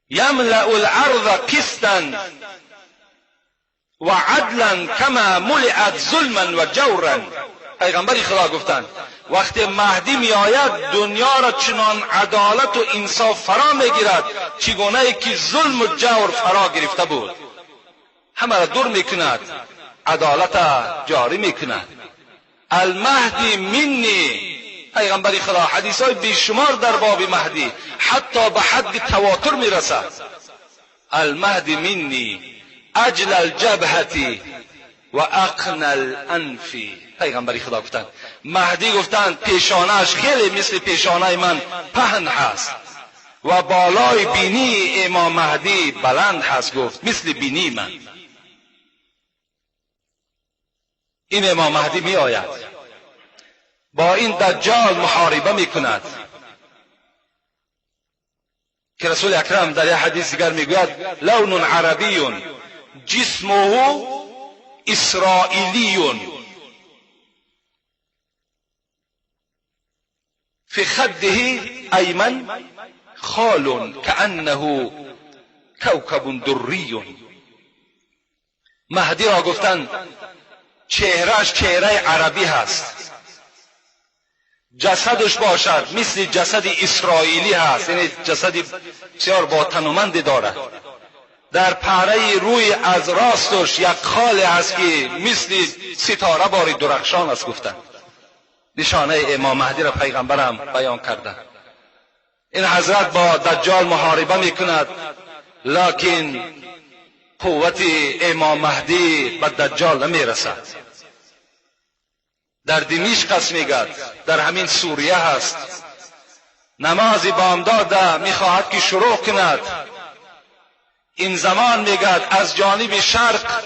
یملأ الارض قسطا و عدلا کما ملئت ظلما و جورا. پیغمبر خدا گفتند وقتی مهدی می آید دنیا را چنان عدالت و انصاف فرا میگیرد چگونه که ظلم و جور فرا گرفته بود. همه را دور میکند، عدالت جاری میکند. المهدی منی، پیغمبر خدا حدیث های بیشمار در باب مهدی حتی به حد تواتر میرسد. المهدی منی اجل الجبهة و اقنى الانف. پیغمبر خدا گفتند مهدی گفتند پیشانه‌اش خیلی مثل پیشانه من پهن هست و بالای بینی امام مهدی بلند هست، گفت مثل بینی من. این امام مهدی می آید با این دجال محاربه می کند که رسول اکرم در یک حدیث دیگر میگوید لون عربی جسمه اسرائیلی فی خده ایمن خال کأنه کوکب دری. مهدی را گفتند چهرهش چهره عربی هست، جسدش باشد مثل جسد اسرائیلی هست، یعنی جسد بسیار با تنومندی دارد. در پهره روی از راستش یک خال هست که مثل ستاره باری درخشان است. گفتند نشانه امام مهدی را پیغمبرم بیان کردند. این حضرت با دجال محاربه میکند، لکن قوت امام مهدی به دجال نمیرسد. در دمشق است میگد، در همین سوریه هست. نماز بامداد میخواهد که شروع کند. این زمان میگد از جانب شرق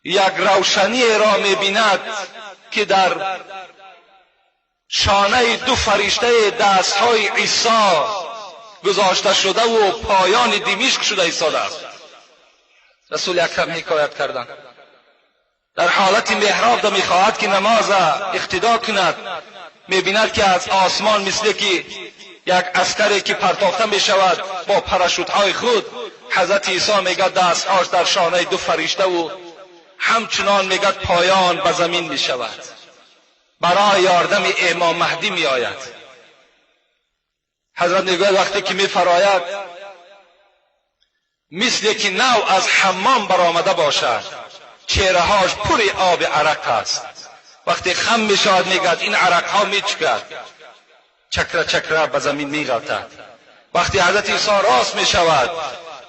یک روشنی را میبیند که در شانه دو فرشته دستهای عیسی گذاشته شده و پایان دمشق شده ایستاده است. رسول اکرم حکایت کردند در حالت محراب میخواهد که نماز اقتدا کند، میبیند که از آسمان مثل که یک عسکری که پرتافته میشود با پراشوتهای خود، حضرت عیسی میگه دستهاش در شانه دو فرشته و همچنان میگه پایان به زمین میشود. برای یاردم امام مهدی میآید. حضرت میگوید وقتی که میفراید مثل که نو از حمام برآمده باشد، چهرههاش پر آب عرق است. وقتی خم میشود میگد این عرقها میچکد، چکره چکره به زمین میغلطد. وقتی حضرت عیسی راست میشود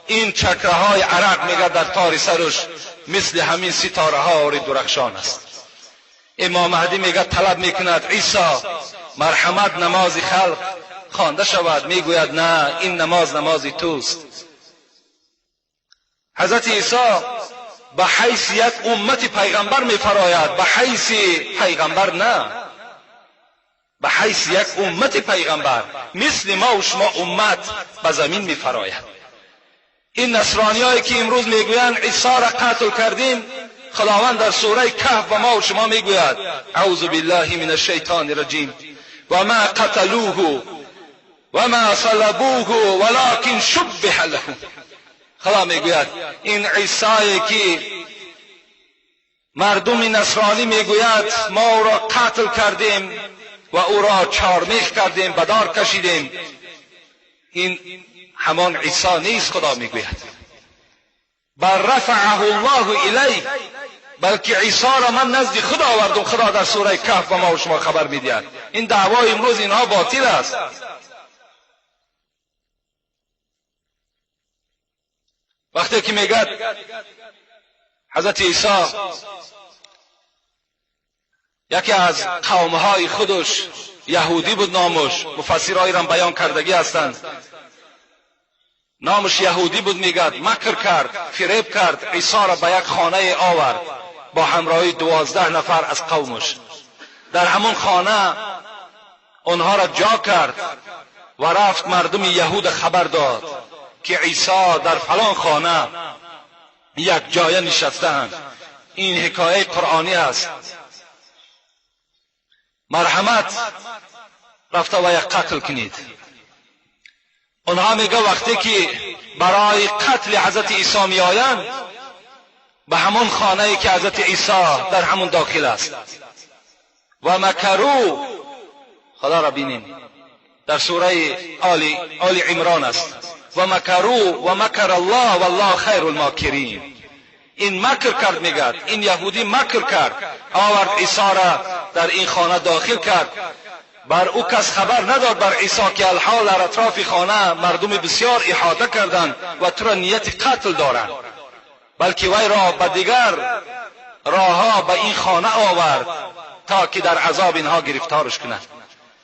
این چکره های عرق میگد در تار سرش مثل همین ستاره ها درخشان است. امام مهدی میگد طلب میکند عیسی مرحمت نماز خلق خوانده شود. میگوید نه، این نماز نماز توست. حضرت عیسی به حیث یک امت پیغمبر میفراید، به حیث پیغمبر نه، به حیث یک امت پیغمبر مثل ما و شما امت به زمین میفراید. این نصرانی هایی که امروز میگویند عیسی را قتل کردیم، خداوند در سوره کهف به ما و شما میگوید اعوذ بالله من الشیطان الرجیم و ما قتلوه و ما صلبوه ولکن شبه لهم. خدا میگوید این عیسی که مردم نصرانی میگوید ما او را قتل کردیم و او را چارمیخ کردیم، به دار کشیدیم، این همان عیسی نیست. خدا میگوید بل رفعه الله الیه، بلکه عیسی را من نزد خدا آوردم. خدا در سوره کهف به ما و شما خبر میدهد. این دعوای امروز اینها باطل است. وقتی که میگد حضرت عیسی یکی از قومهای خودش یهودی بود، نامش مفسرهای را بیان کردگی هستند، نامش یهودی بود، میگد مکر کرد، فریب کرد، عیسی را به یک خانه آورد با همراهی 12 نفر از قومش. در همون خانه آنها را جا کرد و رفت مردم یهود خبر داد که عیسی در فلان خانه یک جایه نشسته‌اند. این حکایه قرآنی است. مرحمت رفته و یک قتل کنید. آنها میگه وقتی که برای قتل حضرت عیسی میآیند به همون خانه که حضرت عیسی در همون داخل است و مکرو، خدا را بینیم در سوره آل عمران است، و مکرو و مکر الله والله خیر الماکرین. این مکر کرد، میگد این یهودی مکر کرد، آورد عیسی را در این خانه داخل کرد، بر او کس خبر نداد بر عیسی که الحال در اطراف خانه مردم بسیار احاطه کردند و تو را نیت قتل دارند، بلکه وی را به دیگر راهها به این خانه آورد تا که در عذاب اینها گرفتارش کند.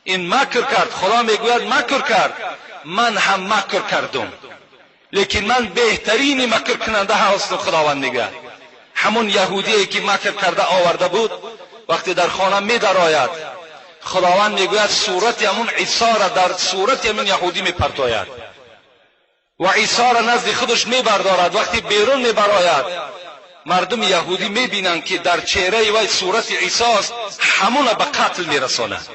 این مکر کرد. خدا میگوید مکر کرد، من هم مکر کردم، لیکن من بهترین مکر کننده هستم. خداوند میگوید همون یهودی که مکر کرده آورده بود وقتی در خانه میدرآید، خداوند میگوید صورت همون عیسی را در صورت همون یهودی میپرتاید و عیسی را نزد خودش میبردارد. وقتی بیرون میبراید مردم یهودی میبینند که در چهره وی صورت عیسی است، همون به قتل میرساند.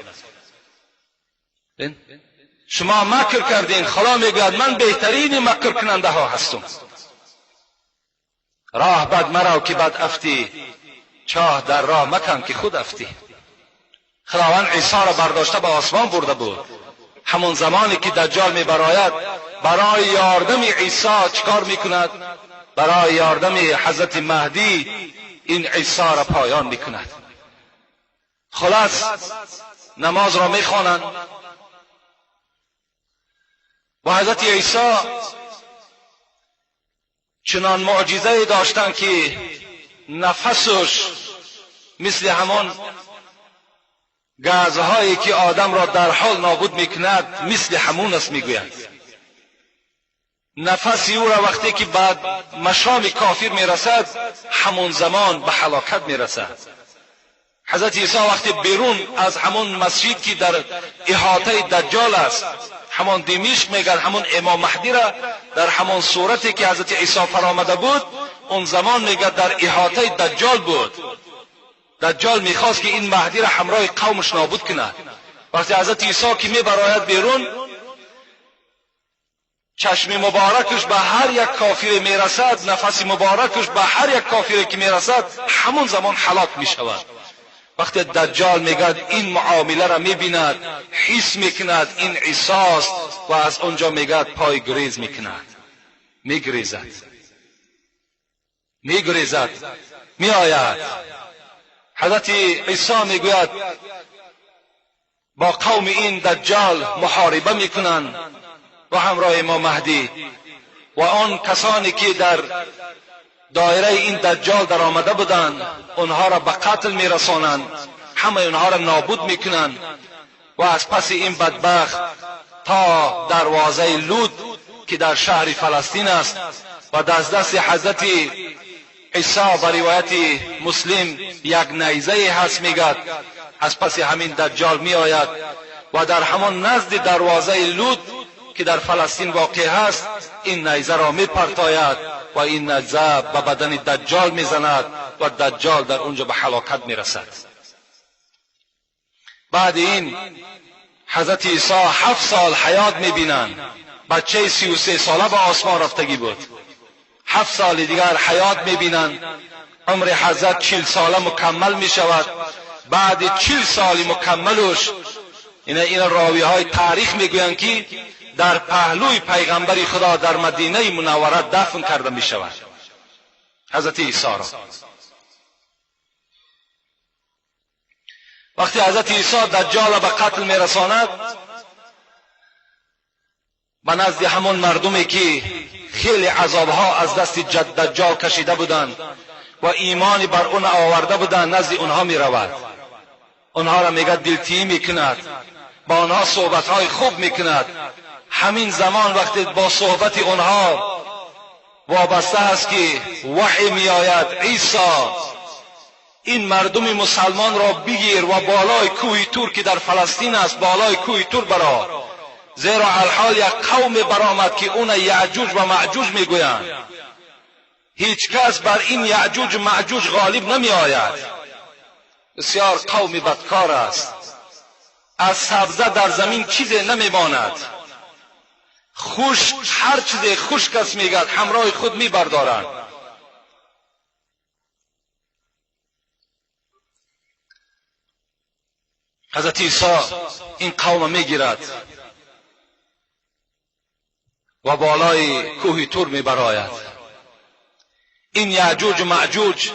شما مکر کردین، خدا میگوید من بهترین مکر کننده ها هستم. راه بد مرو که بد افتی، چاه در راه مکن که خود افتی. خداوند عیسی را برداشته به آسمان برده بود. همون زمانی که دجال میبراید برای یاردم عیسی چکار میکند؟ برای یاردم حضرت مهدی این عیسی را پایان میکند. خلاص نماز را میخوانند و حضرت عیسی چنان معجزه داشتند که نفسش مثل همان گازهایی که آدم را در حال نابود میکند مثل همون است. میگویند نفس او را وقتی که بعد مشام کافر میرسد همون زمان به هلاکت میرسد. حضرت عیسی وقتی بیرون از همون مسجد که در احاطه دجال است، همان دمشق میگن، همون امام مهدی را در همان صورتی که حضرت عیسی فرامده بود اون زمان میگه در احاطه دجال بود. دجال میخواست که این مهدی را همراه قومش نابود کند. وقتی حضرت عیسی که میبراید بیرون، چشم مبارکش به هر یک کافر میرسد، نفس مبارکش به هر یک کافر که میرسد همون زمان هلاک میشود. وقتی دجال میگد این معامله را میبیند، حس میکند این عیسی است و از آنجا میگد پای گریز میکند، میگریزد، میگریزد، میآید. حضرت عیسی میگوید با قوم این دجال محاربه میکنند و همراه امام مهدی و آن کسانی که در دایره این دجال در آمده بودند آنها را به قتل میرسانند، همه آنها را نابود میکنند و از پس این بدبخت تا دروازه لود که در شهر فلسطین است و دست حضرت عیسی به روایت مسلم یک نیزه هست، میگد از پس همین دجال میآید و در همان نزد دروازه لود که در فلسطین واقع هست این نیزه را میپرتاید و این نیزه به بدن دجال میزند و دجال در اونجا به هلاکت میرسد. بعد این حضرت عیسی 7 سال حیات میبینند. بچه 33 ساله به آسمان رفتگی بود. 7 سال دیگر حیات میبینند. عمر حضرت 40 ساله مکمل میشود. بعد 40 سال مکملش این راوی های تاریخ میگویند که در پهلوی پیغمبر خدا در مدینه منوره دفن کرده میشود حضرت عیسی را. وقتی حضرت عیسی دجال به قتل میرساند، به نزد همون مردمی که خیلی عذابها از دست دجال کشیده بودند و ایمان بر اون آورده بودند، نزد اونها میرود. اونها را میگه دلتیی میکند، با آنها صحبتهای خوب میکند. همین زمان وقتی با صحبت اونها وابسته است که وحی میآید، عیسی این مردم مسلمان را بگیر و بالای کوه تور که در فلسطین است، بالای کوه تور برا، زیرا الحال یک قوم برآمد که اون یعجوج و معجوج میگویند. هیچ کس بر این یعجوج و معجوج غالب نمی آید. بسیار قوم بدکار است. از سبزه در زمین چیزی نمیماند. خشک هر چیز خشک است میگد همراه خود میبردارند. حضرت عیسی این قوم میگیرد و بالای کوه تور میبراید. این یعجوج و معجوج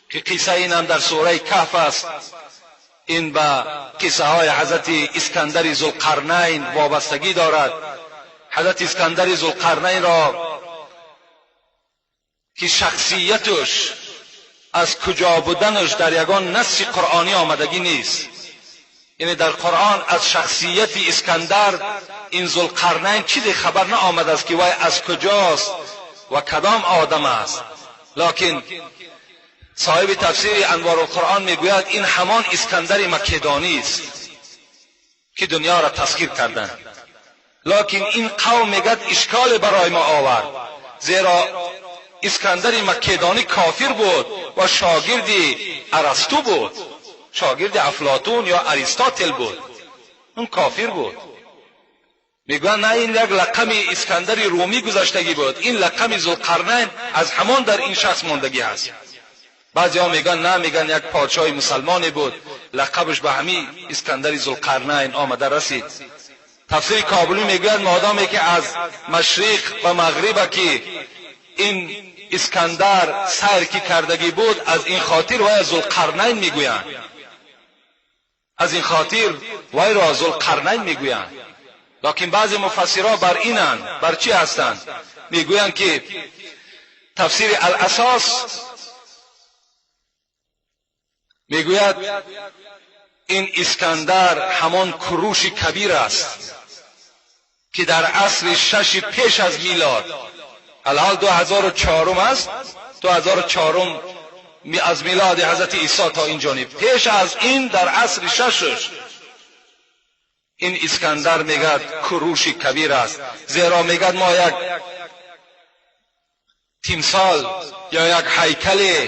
که قصه این هم در سوره کهف است، این به قصه های حضرت اسکندر ذوالقرنین وابستگی دارد. حضرت اسکندر ذوالقرنین را که شخصیتش از کجا بودنش در یگان نص قرآنی آمدگی نیست، یعنی در قرآن از شخصیت اسکندر این ذوالقرنین چیزی خبر نه آمده است که وی از کجاست و کدام آدم است. لکن صاحب تفسیر انوار القرآن میگوید این همان اسکندر مکدانی است که دنیا را تسخیر کردند. لکن این قوم میگد اشکال برای ما آورد، زیرا اسکندر مکدانی کافر بود و شاگرد ارسطو بود، شاگرد افلاطون یا اریستاتل بود، اون کافر بود. میگویند نه، این یک لقب اسکندر رومی گذشتگی بود، این لقب ذوالقرنین از همان در این شخص ماندگی هست. بعضی ها میگن نه، میگن یک پادشاه مسلمانی بود، لقبش به همین اسکندر ذوالقرنین آمده رسید. تفسیر کابلی میگوید مادامی که از مشرق به مغرب که این اسکندر سیر کی کردگی بود، از این خاطر وی ذوالقرنین میگویند، از این خاطر وی را ذوالقرنین میگویند. لکن بعضی مفسرها بر اینند، بر چی هستند؟ میگویند که تفسیر الاساس میگوید این اسکندر همان کروش کبیر است که در عصر 6 پیش از میلاد، الحال 2004 است، 2004 از میلاد حضرت عیسی تا این جانب، پیش از این در عصر 6 این اسکندر میگد کروش کبیر است، زیرا میگد ما یک تیمسال یا یک هیکل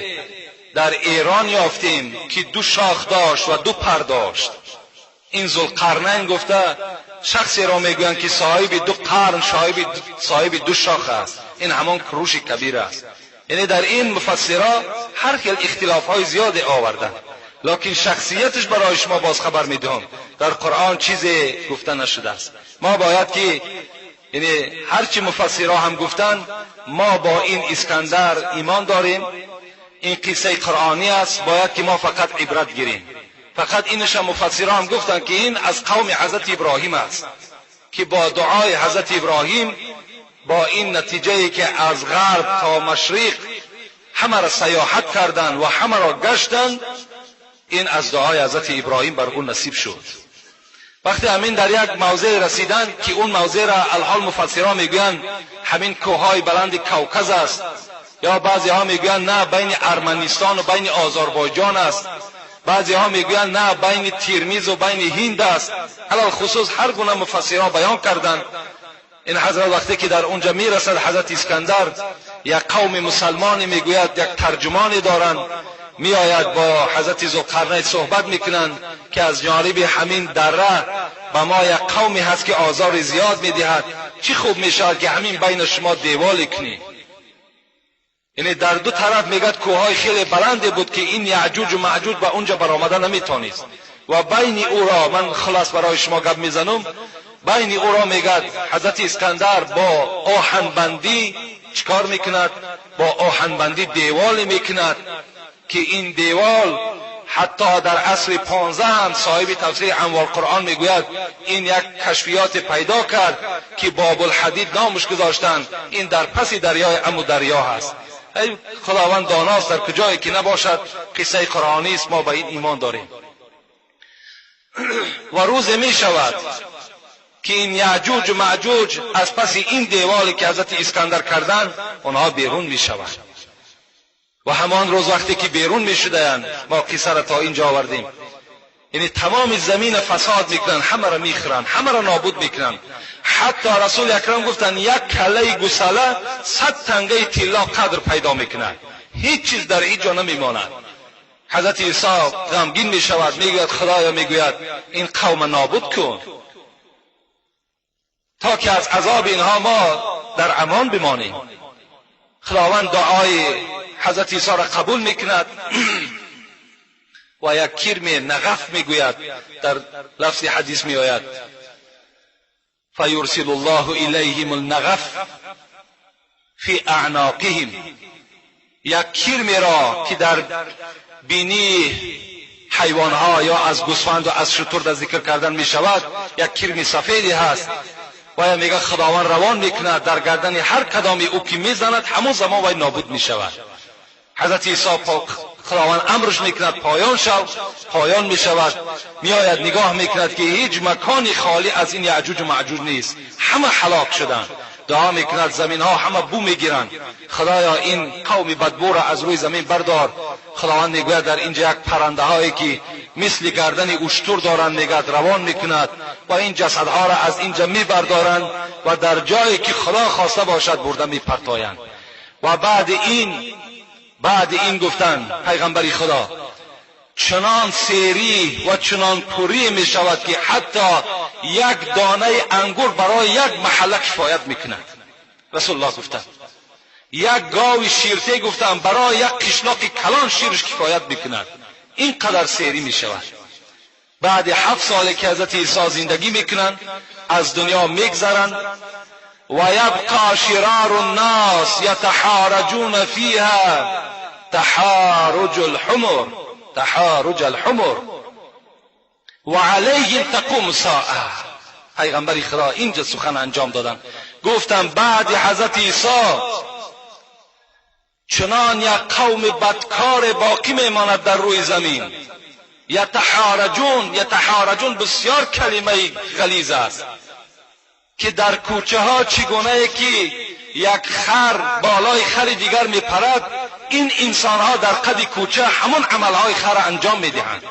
در ایران یافتیم که 2 شاخ داشت و 2 پر داشت. این ذوالقرنین گفته شخصی را میگویند که صاحب 2 قرن، صاحب 2 شاخ است، این همان کروش کبیر است. یعنی در این مفسرها هر خیل اختلاف های زیاد آوردن، لکن شخصیتش برای شما باز خبر میدهم در قرآن چیزی گفته نشده است. ما باید که یعنی هرچی مفسرها هم گفتن، ما با این اسکندر ایمان داریم، این قصه قرآنی است، باید که ما فقط عبرت گیریم. فقط اینش هم مفسرها هم گفتن که این از قوم حضرت ابراهیم است که با دعای حضرت ابراهیم با این نتیجه که از غرب تا مشرق همه را سیاحت کردند و همه را گشتند، این از دعای حضرت ابراهیم بر اون نصیب شد. وقتی همین در یک موضع رسیدن که اون موضع را الحال مفسرها میگویند همین کوههای بلند کوکز است، یا بعضی ها میگویند نه بین ارمنستان و بین آذربایجان است، بعضی ها میگویند نه بین تیرمیز و بین هند است. علال خصوص هر گونه مفسرها بیان کردند. این حضرت وقتی که در اونجا میرسد حضرت اسکندر، یک قوم مسلمانی میگوید یک ترجمانی دارند، میآید با حضرت ذوالقرنین صحبت میکنند که از جانب همین دره به ما یک قومی هست که آزار زیاد میدهد، چی خوب میشود که همین بین شما دیوال کنی. یعنی در دو طرف میگد کوههای خیلی بلندی بود که این یعجوج و معجوج به اونجا برآمده نمیتونست. و بین او را من خلاص برای شما گپ میزنم، بین او را میگد حضرت اسکندر با آهنبندی چیکار میکند؟ با آهنبندی دیوال میکند که این دیوال حتی در عصر 15 هم صاحب تفسیر انوار قرآن میگوید این یک کشفیات پیدا کرد که باب الحدید نامش گذاشتند، این در پس دریای امو دریا هست. ای خداوند داناست در کجایی که نباشد، قصه قرآنی است، ما به این ایمان داریم. و روز می شود که این یعجوج و معجوج از پس این دیوالی که حضرت اسکندر کردن آنها بیرون می شوند. و همان روز وقتی که بیرون می شدند، ما قصه را تا اینجا آوردیم، یعنی تمام زمین فساد میکنن، همه را میخورن، همه را نابود میکنن. حتی رسول اکرم گفتن یک کله گوساله 100 تنگه طلا قدر پیدا میکند، هیچ چیز در هیچ جا نمیماند. حضرت عیسی غمگین میشود، میگوید خدایا، میگوید این قوم نابود کن تا که از عذاب اینها ما در امان بمانیم. خداوند دعای حضرت عیسی را قبول میکند و یک کرم نغف میگوید، در لفظ حدیث میآید فیرسل الله الیهم النغف فی اعناقهم، یک کرم را که در بینی حیوانها یا از گوسفند و از شتر در ذکر کردن میشود، یک کرم سفیدی هست و میگه خداوند روان میکند در گردن هر کدامی او که میزند همون زمان وی نابود میشود. حضرت عیسی خداوند امرش میکند پایان شو، پایان میشود. میآید نگاه میکند که هیچ مکانی خالی از این یعجوج و معجوج نیست، همه هلاک شدند. دعا میکند زمین ها همه بو میگیرند، خدایا این قوم بدبو را از روی زمین بردار. خداوند میگوید در اینجا یک پرنده هایی که مثل گردن اشتر دارند میگد روان میکند و این جسدها را از اینجا میبردارند و در جایی که خدا خواسته باشد برده میپرتایند. و بعد این گفتن پیغمبری خدا چنان سیری و چنان پوری می شود که حتی یک دانه انگور برای یک محله کفایت میکند. رسول الله گفتند یک گاو شیرته گفتند برای یک قشلاق کلان شیرش کفایت میکند. اینقدر سیری می شود. بعد 7 سال که حضرت عیسی زندگی میکنند از دنیا میگذرند و یبقى شرار الناس یتحارجون فیها تحارج الحمر، تحارج الحمر و علیهم تقوم الساعه. پیغمبر خدا اینجا سخن انجام دادن، گفتم بعد حضرت عیسی چنان یک قوم بدکار باقی میماند در روی زمین. یتحارجون، یتحارجون بسیار کلمه غلیظ است که در کوچه ها چگونه که یک خر بالای خر دیگر میپرد، این انسان ها در قد کوچه همون عملهای خر انجام میدهند.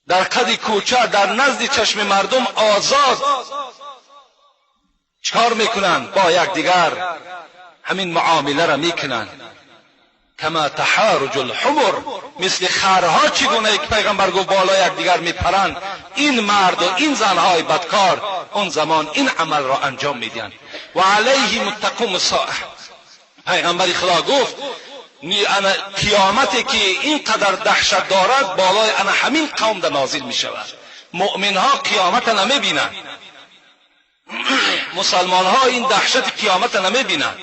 در قد کوچه در نزد چشم مردم آزاد چکار میکنند؟ با یکدیگر همین معامله را میکنند. کما تحارج الحمر، مثل خرها چگونه یک پیغمبر گفت بالای یکدیگر میپرند، این مرد و این زنهای بدکار اون زمان این عمل را انجام میدهند. و علیهم تقوم الساعه. پیغمبر خدا گفت قیامتی که اینقدر دهشت دارد بالای انا همین قوم در نازل میشود. مؤمن ها قیامت نمیبینند، مسلمان ها این دهشت قیامت نمیبینند،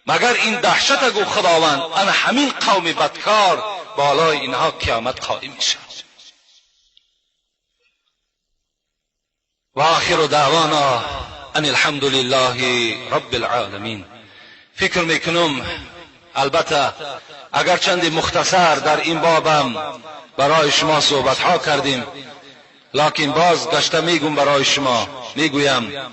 مگر این دهشت گفت خداوند انا همین قوم بدکار بالای اینها قیامت قائم میشود. و آخر دعوانا ان الحمد لله رب العالمین. فکر میکنم البته اگر چند مختصر در این بابم برای شما صحبت ها کردیم، لکن باز گشته میگم برای شما، میگویم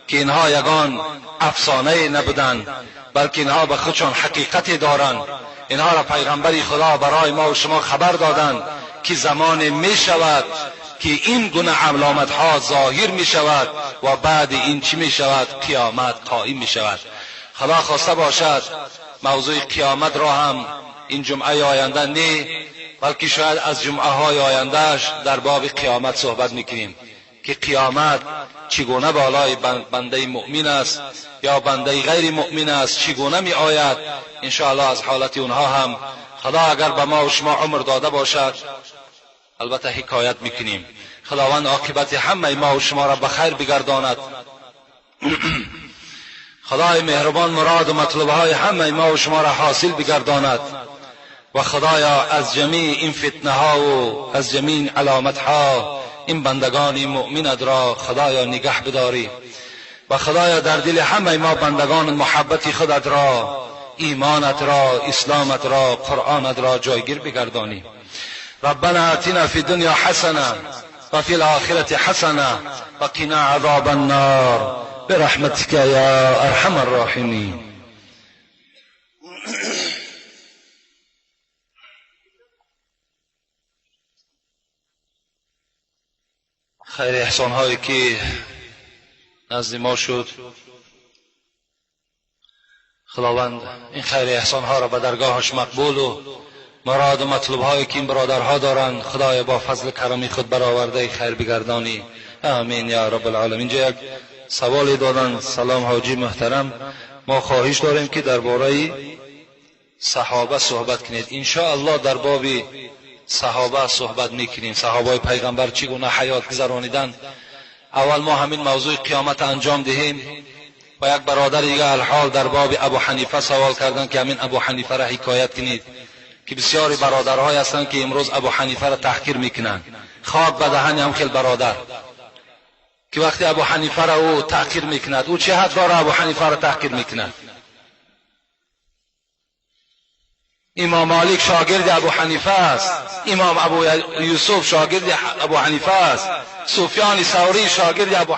که اینها یگان افسانه نبودند، بلکه اینها به خودشان حقیقتی دارند. اینها را پیغمبر خدا برای ما و شما خبر دادند که زمان میشود که این گونه علامت ها ظاهر میشود و بعد این چی میشود؟ قیامت قائم میشود. خدا خواسته باشد موضوع قیامت را هم این جمعه آینده نه، بلکه شاید از جمعه های آیندهش در باب قیامت صحبت میکنیم که قیامت چگونه بالای بنده مؤمن است یا بنده غیر مؤمن است، چگونه می آید. انشاءالله از حالت اونها هم خدا اگر به ما و شما عمر داده باشد البته حکایت میکنیم. خداوند عاقبت همه ما و شما را به خیر بگرداند. خدای مهربان مراد و مطلوب های همه ما و شما را حاصل بگرداند و خدایا از جمیع این فتنه ها و از جمیع علامت ها این بندگان مؤمنت را خدایا نگه بداری و خدایا در دل همه ما بندگان محبت خودت را، ایمانت را، اسلامت را، قرآنت را جایگیر بگردانی. ربنا آتنا فی الدنیا حسنه و فی الآخرة حسنه و قنا عذاب النار برحمتك یا ارحم الراحمین. خیر احسان هایی که نزد ما شد، خداوند این خیر احسان ها را به درگاهش مقبول و مراد و مطلوب هایی که این برادرها دارند خدای با فضل کرمی خود برآورده خیر بگردانی. آمین یا رب العالمین. اینجا یک سوالی دادن. سلام حاجی محترم، ما خواهش داریم که درباره صحابه صحبت کنید. ان شاء الله در باب صحابه صحبت میکنیم. صحابه پیغمبر چگونه حیات گذرانیدند. اول ما همین موضوع قیامت انجام دهیم و یک برادر دیگه الحال در باب ابو حنیفه سوال کردن که همین ابو حنیفه را حکایت کنید که بسیاری برادرهای هستند که امروز ابو حنیفه را تحقیر میکنند. خاک به دهن هم خیلی برادر که وقتی ابو حنیفه را او تحقیر میکند، او چه حق داره ابو حنیفه را تحقیر میکند؟ امام مالک شاگرد ابو حنیفه است، امام ابو یوسف شاگرد ابو حنیفه است، سفیان ثوری شاگرد ابو